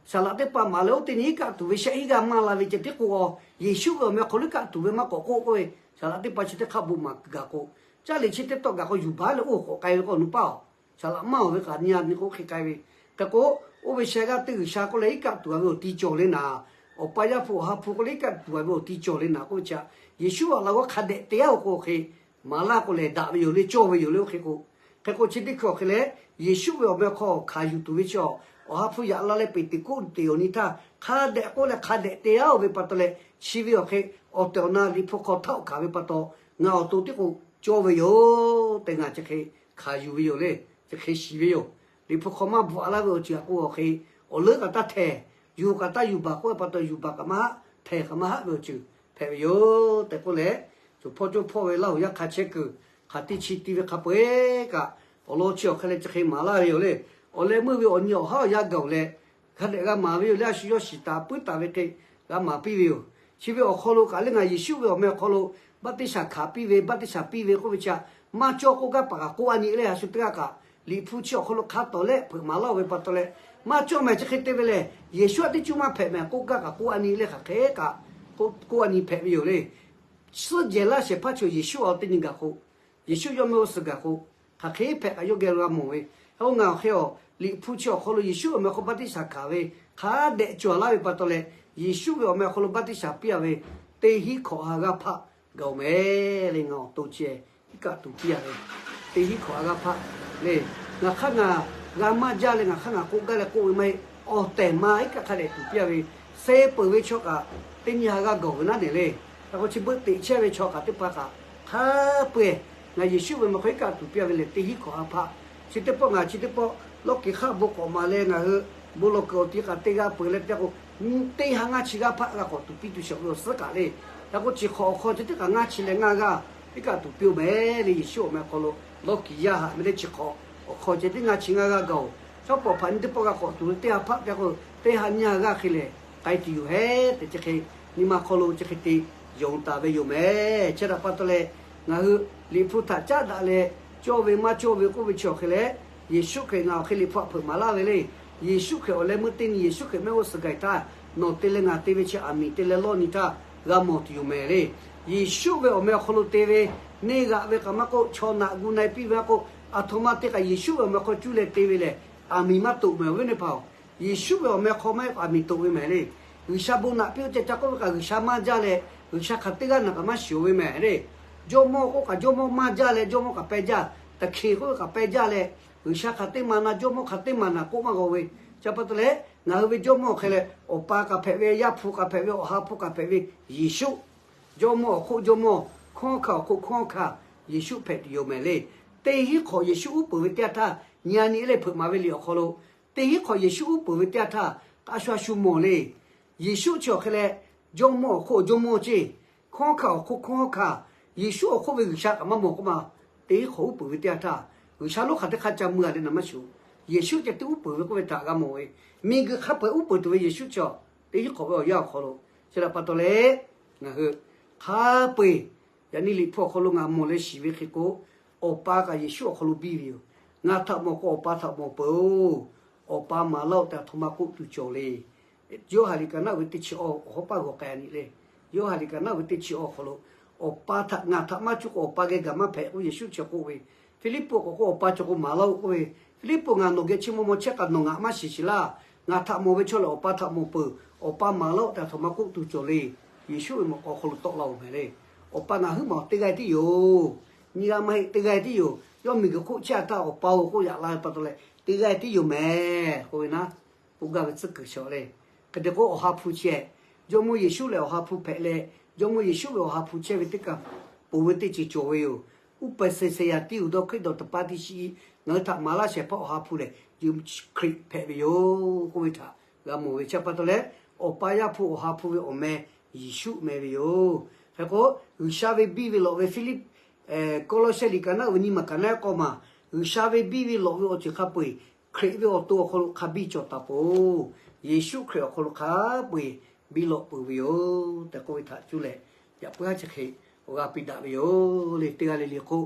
Saˍ laꞈ teˇ hpaˍ maˍ leh oˇ teˇ nyi iˉ kaˆ tuˬ ve shehˆ hinˉ g'aˇ maˇ la ve ceh tiˉ k'o, Yeˍsuˆ ve awˬ meh awˬ hk'aw lo iˉ kaˆ tuˬ ve maˇ k'awꞈ k'oˆ k'oˆ ve, saˍ laꞈ teˇ hpaˍ chi teˇ hk'aˆ bon maˍ kuiˬ gaˬ k'o, caˇ liꞈ chi teˇ tawˆ gaˬ k'o yuˬ baˬ leh oˇ k'awꞈ k'ai ve k'o, awˬ nu paˇ-oˬ, saˍ laꞈ maˇ-oˬ ve kaꞈ nyi-a nyi k'o hk'e k'ai ve. Hk'e k'o, oˇ ve sheh g'aˇ teˇ G'uiˬsha k'oˆ leh iˉ kaˆ tuˬ a ve awˬ ti cawˬ le naˍ, awˬ pa Yaˇ hpu Awˬ ha hpu k'oˆ leh iˉ kaˆ tuˬ a ve awˬ ti cawˬ le naˍ k'oˆ ve chi, Yeˍsuˆ awˬ laꞈ g'awˇ hk'a dehꞈ te-a-oˬ k'o hk'e, maˍ laˇ k'o lehˬ daꞈ ve yoˬ le, cawˇ ve yoˬ le oˇ hk'e k'o. Hk'e k'o chi teˇ hkui awˬ hk'e leh, Yeˍsuˆ ve awˬ meh awˬ hk'aw hkanˍ yuˬ tuˬ ve chi, Awˬ ha hpu yaꞈ la leh Peˍteˍkoˆteˍ awˬ nyi htaˇ hk'a dehꞈ k'oˆ leh hk'a dehꞈ te-a-oˬ ve pa taw leh, chi ve awˬ hk'e awˬ tehˬ awˬ na Liꞈ hpu hk'aw htaˆ oˇ hkanˍ ve pa taw, ngaˬ awˬ to tiˉ k'o cawˇ ve yoˬ tehꞈ ngaˬ chi hk'e hkanˍ yuˬ ve yoˬ le. Chi hk'e shiˍ ve yoˬ. Liꞈ hpu hk'aw maˇ bvuhꞈ a laˇ ve awˬ ceuˬ a k'o awˬ hk'e, awˬ leuˉ kaꞈ taˇ htehˍ, yuˬ kaꞈ taˇ yuˬ baˬ k'oˆ ve pa taw yuˬ baˬ kaꞈ maˇ haˆ, htehˍ kaꞈ maˇ haˆ ve awˬ ceuˬ hpehꞈ ve yoˬ tehꞈ k'oˆ leh, cawˬ hpawˇ cawˇ hpawˇ ve Laˇ huˍ yaˇ hk'a chehˇ kuiˬ hk'aˬ teˇ chi ti ve hk'a peu-eˬ kaꞈ, awˬ lawn chi awˬ hk'e leh chi hk'e maˍ laˇ ve yoˬ le. Awˬ leh meuˇ ve awˬ nyi awˬ haˉ awˬ yanˇ gaˬ-oˬ leh, hk'a dehꞈ g'a maˍ ve yoˬ le. A shu yawˇ shiˍ taˍ puiˉ taˍ ve hk'e g'a maˍ piˇ ve yoˬ. Chi ve awˬ hk'aw lo kaꞈ leh ngaˬ Yeˍsuˆ ve awˬ meh awˬ hk'aw lo baˆtiˆsaˬ hkanˍ piˇ ve, baˆtiˆsaˬ piˇ ve k'oˆ ve chi, maˇ cawˇ k'oˆ gaˇ paˍ kaꞈ k'oˆ a nyi leh, a shu teˇ g'aˇ kaꞈ Liꞈ hpu chi awˬ hk'aw lo hk'a tawˍ leh hpeuꞈ maˍ laˇ-oˬ ve pa taw leh, maˇ cawˇ mehˍ chi hk'e te ve lehˬ, Yeˍsuˆ a teˇ cuˇ maˇ hpehꞈ mehˍ k'oˆ gaˇ kaꞈ k'oˆ a nyi leh hk'aˬ hk'e kaꞈ k'oˆ a nyi hpehꞈ ve yoˬ le. Suhˉ jehˬ laˇ shehˍ hpaˇ chaw Yeˍsuˆ awˬ teˇ nyi gaˬ k'o, Yeˍsuˆ yawˇ meh oˇ suhˍ gaˬ k'o, hk'aˬ hk'e hpehꞈ kaꞈ yawˇ geh lo g'a mawˬ ve. Hk'e k'o ngaˬ awˬ hk'e awˬ Liꞈ hpu chi awˬ hk'aw lo Yeˍsuˆ awˬ meh hk'aw baˆtiˆsaˬ hkanˍ ve hk'a dehꞈ cawˬ laˇ ve pa taw leh, Yeˍsuˆ ve awˬ meh awˬ hk'aw lo baˆtiˆsaˬ piˇ-a ve teˇ hinˉ hkawꞈ ha g'aˇ hpaˆ gaˬ-oˬ mehˍ le. Ngaˬ awˬ to ceh iˉ kaˆ tuˬ piˇ-a ve teˇ hinˉ hkawꞈ ha g'aˇ hpaˆ le. Ngaˬ hk'aˇ ngaˬ g'a maˇ jaˇ leh ngaˬ hk'aˇ ngaˬ k'oˆ gaˇ leh k'oˆ ve maˇ heˆ. Awˬ tehˬ ma iˉ kaˆ hk'a dehꞈ tuˬ piˇ-a ve, suh peuˬ ve chaw kaꞈ teˇ nyi ha g'aˇ gaˬ-oˬ ve naˉ nehˬ le. Hk'e k'o chi beuꞈ teꞈ chehˇ ve chaw kaꞈ teˇ hpaˍ kaꞈ hk'a peu-eˬ, ngaˬ Yeˍsuˆ ve meh hk'aw iˉ kaˆ tuˬ piˇ-a ve lehˬ teˇ hinˉ hkawꞈ ha hpaˆ. Chi teˇ pawˆ ngaˬ chi teˇ pawˆ lawˇ kiˬ hk'aˆ bon k'awꞈ maˍ leh ngaˬ hui bon lawˬ kuiˬ awˬ ti kaꞈ teˇ g'aˇ peuˬ leh te k'o, teˇ ha ngaˇ chi g'aˇ hpaˆ g'a k'awꞈ tuˬ piˇ tuˬ shawˍ ve awˬ suhˉ kaꞈ le. Hk'e k'o chi hk'awꞈ awˬ hk'aw chi teˇ kaꞈ ngaˇ chi leh ngaˇ g'aˇ iˉ kaˆ tuˬ piˇ-oˬ mehˍ le. Yeˍsuˆ awˬ meh hk'aw lo lawˇ kiˬ yaˇ haꞈ meh le chi hk'awꞈ awˬ hk'aw ceh teˇ ngaˇ chi ngaˇ g'aˇ gaˬ-oˬ. Chaw pawˍ hpaꞈ nyi teˇ pawˆ g'a k'awꞈ tuˬ ve teˇ ha hpaˆ te k'o, teˇ ha nyi ha g'aˇ hk'e lehˬ k'ai tuˬ yoˬ hehˉ tehꞈ chi hk'e nyi ma hk'aw lo chi hk'e te yonˍ taˍ ve yoˬ mehˍ. Chi htaꞈ pa taw leh, ngaˬ hui Liꞈ hpu htaꞈ caˉ daꞈ leh cawˇ ve maˇ cawˇ ve k'oˆ ve chi awˬ hk'e leh, Yeˍsuˆ Hkriꞈ ngaˬ awˬ hk'e Liꞈ hpu htaꞈ hpeuꞈ maˍ laˇ ve le. Yeˍsuˆ Hkriꞈ awˬ leh meuˇ teˇ nyi Yeˍsuˆ Hkriꞈ mehˆ g'uˇ suhˍ gaˬ-e htaˇ, nawˬ te leh ngaˬ te ve chi aˬ miˍ te leh lawˇ nyi htaˇ g'a mawˬ tuˬ yoˬ mehˍ le. Yeˍsuˆ ve awˬ meh awˬ hk'aw lo te ve, neˇ g'aꞈ ve kaꞈ maˇ k'oˆ, chaw naꞈ gu na-e piˇ ve maˇ k'oˆ, aˬ htoꞈ ma te kaꞈ Yeˍsuˆ ve awˬ meh hk'aw cuˇ leh te ve lehˬ, aˬ miˍ maˇ toꞈ mehˍ awˬ viˉ teˇ hpaˍ-oˬ. Yeˍsuˆ ve awˬ meh hk'aw maˇ heˆ k'o aˬ miˍ toꞈ ve mehˍ le. G'uiˬsha bon naꞈ piˇ-oˆ ceh ca k'oˆ ve kaꞈ G'uiˬsha maˇ jaˇ leh, G'uiˬsha hk'aˬ teˇ g'aˇ naˬ kaꞈ maˇ shiˍ-oˬ ve mehˍ le. Jawˇmawˇ k'oˆ kaꞈ jawˇmawˇ maˇ jaˇ leh jawˇmawˇ kaꞈ pehˇ jaˇ, taꞈ hkeˍ k'oˆ ve kaꞈ pehˇ jaˇ leh, G'uiˬsha hk'aˬ teˇ maˬ na jawˇmawˇ hk'aˬ teˇ maˬ naˬ k'oˆ maˇ g'a ve. Chi pa taw leh ngaˬ hui ve jawˇmawˇ hk'e leh Awˬ pa kaꞈ hpehꞈ ve, Yaˇ hpu kaꞈ hpehꞈ ve, Awˬ ha hpu kaꞈ hpehꞈ ve Yeˍsuˆ. Jawˇmawˇ awˬ hk'oˆ jawˇmawˇ, hkunˉ hawˉ hkanˇ awˬ hk'oˆ hkunˉ hawˉ hkanˇ Yeˍsuˆ hpehꞈ tuˬ yoˬ mehˍ le. Teˇ hinˉ hk'awꞈ Yeˍsuˆ uˉ peunˍ ve teˇ yanˇ htaˇ, nyi a nyi leh hpeuꞈ maˍ ve liꞈ awˬ hk'aw lo, teˇ hinˉ hk'awꞈ Yeˍsuˆ uˉ peunˍ ve teˇ yanˇ htaˇ, a shu a shu mawˬ le. Yeˍsuˆ chi awˬ hk'e leh jawˇmawˇ awˬ hk'oˆ jawˇmawˇ ceˇ, hkunˉ hawˉ hkanˇ awˬ hk'oˆ hkunˉ hawˉ hkanˇ, Yeˍsuˆ awˬ hk'oˆ ve G'uiˬsha kaꞈ maˇ mawˬ k'oˆ ma. Teˇ hinˉ hk'awꞈ uˉ peunˍ ve teˇ yanˇ htaˇ, G'uiˬsha lonˉ hk'aˬ teˇ hk'aˇ ca mui a leh naˬ maˇ shiˍ-oˬ. Yeˍsuˆ ceh tiˉ uˉ peunˍ ve k'oˆ ve htaꞈ g'a mawˬ ve, miˬguiˬ hk'a peu-eˬ uˉ peunˍ tuˬ ve Yeˍsuˆ chi teˇ hinˉ hk'awꞈ ve awˬ yanˇ awˬ hk'aw lo, chi htaꞈ pa taw leh ngaˬ hui hk'a peu-eˬ, yaꞈ nyi Liꞈ hpu awˬ hk'aw lo ngaˬ mawˬ leh shiˍ ve hk'e k'o, Awˬ pa kaꞈ Yeˍsuˆ awˬ hk'aw lo biˇ ve yoˬ. Ngaˬ htaꞈ mawˬ k'o Awˬ pa htaꞈ mawˬ peuˬ-oˬ. Awˬ pa maˍ laˇ-oˆ tehꞈ aˬ htoꞈ ma k'oˆ tuˬ cawˬ le. Yoˇhanˬ liꞈ kaꞈ naˆ ve teˇ chi awˇ awˬ hawˉ paˇ g'awˬ k'ai a nyi le. Yoˇhanˬ liꞈ kaꞈ naˆ ve teˇ chi awˇ awˬ hk'aw lo, Awˬ pa htaꞈ, ngaˬ htaꞈ maˇ cuˇ k'o Awˬ pa geh gaˬ maˇ hpehꞈ k'oˆ Yeˍsuˆ chi k'oˆ ve. Hpiˇliˇpuˆ k'awꞈ k'oˆ, Awˬ pa cawˬ k'o maˍ laˇ-oˆ k'oˆ ve. Hpiˇliˇpuˆ, ngaˬ nawˬ geh chi maw maw chehˇ kaꞈ nawˬ ngaˬ maˇ shiˍ shiˍ laˇ. Ngaˬ htaꞈ mawˬ ve chaw lehˬ Awˬ pa htaꞈ mawˬ peuˬ. Awˬ pa maˍ laˇ-oˆ tehꞈ aˬ htoꞈ ma k'oˆ tuˬ cawˬ le. Yeˍsuˆ ve mawꞈ k'aw hk'aw lo tawˆ la-oˬ mehˍ le. Awˬ pa ngaˬ huiˉ maˬ teˇ g'aˇ tiˉ yoˬ. Nyi g'a maˇ heˆ, teˇ g'aˇ tiˉ yoˬ. Yawˇ miˬguiˬ hk'oˆ chehˇ a htaˇ Awˬ pa-oˬ k'oˆ yaꞈ la ve pa taw leh teˇ g'aˇ tiˉ yoˬ mehˍ k'oˆ ve naˉ, k'oˆ gaˇ ve tcuhˉ kuiˬ shawˍ le. Hk'e te k'o Awˬ ha hpu chi, Jawˇmawˇ Yeˍsuˆ lehˬ Awˬ ha hpu hpehꞈ leh, Jawˇmawˇ Yeˍsuˆ ve Awˬ ha hpu chehˇ ve teˇ kaˬ ponˬ ve teˇ ceuˬ cawˬ ve yoˬ. Uˉ peunˍ seˍ seˍ yaˍ tiˇ uiˍ dawˇ hk'eˆ dawˬ teꞈ paˇ tiˇ shiˍ, ngaˬ hui htaꞈ maˍ laˇ shehˍ hpaˇ Awˬ ha hpu lehˬ Yeˍsuˆ Hkriꞈ hpehꞈ ve yoˬ k'oˆ ve htaꞈ g'a mawˬ ve chi pa taw leh, Awˬ pa Yaˇ hpu Awˬ ha hpu ve awˬ meh Yeˍsuˆ meh ve yoˬ. Hk'e k'o, G'uiˬsha ve biˇ ve lawꞈ ve Hpiˇliˇ, Kawˇlawˇsehˇ liꞈ kaꞈ naˆ ve nyiˇ maˬ kaꞈ naˆ k'awˇ maˬ, G'uiˬsha ve biˇ ve lawꞈ ve awˬ ceuˬ hk'a peu-eˬ Hkriꞈ ve awˬ to awˬ hk'aw lo hk'a biˇ cawˬ taˍ peuˬ. Yeˍsuˆ Hkriꞈ awˬ hk'aw lo hk'a peu-eˬ biˇ lawꞈ peuˬ ve yoˬ tehꞈ k'oˆ ve htaꞈ cuˇ leh, yaꞈ puiˉ haˉ chi hk'e awˬ g'a piˇ daꞈ ve yoˬ le. Teˇ g'aˇ le le k'o,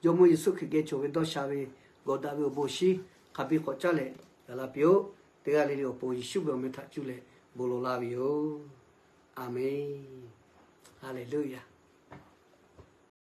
Jawˇmawˇ Yeˍsuˆ Hkriꞈ geh cawˬ ve dawˇ sha ve gawˬ daꞈ ve awˬ bon shinˉ hk'a biˇ k'awꞈ caˉ leh gaˬ la piˇ-oˆ. teˇ g'aˇ le le awˬ pon Yeˍsuˆ ve awˬ meh htaꞈ cuˇ leh bon lawˬ laˇ ve yoˬ. A menˬ. Haˍleˍluˆyaˬ.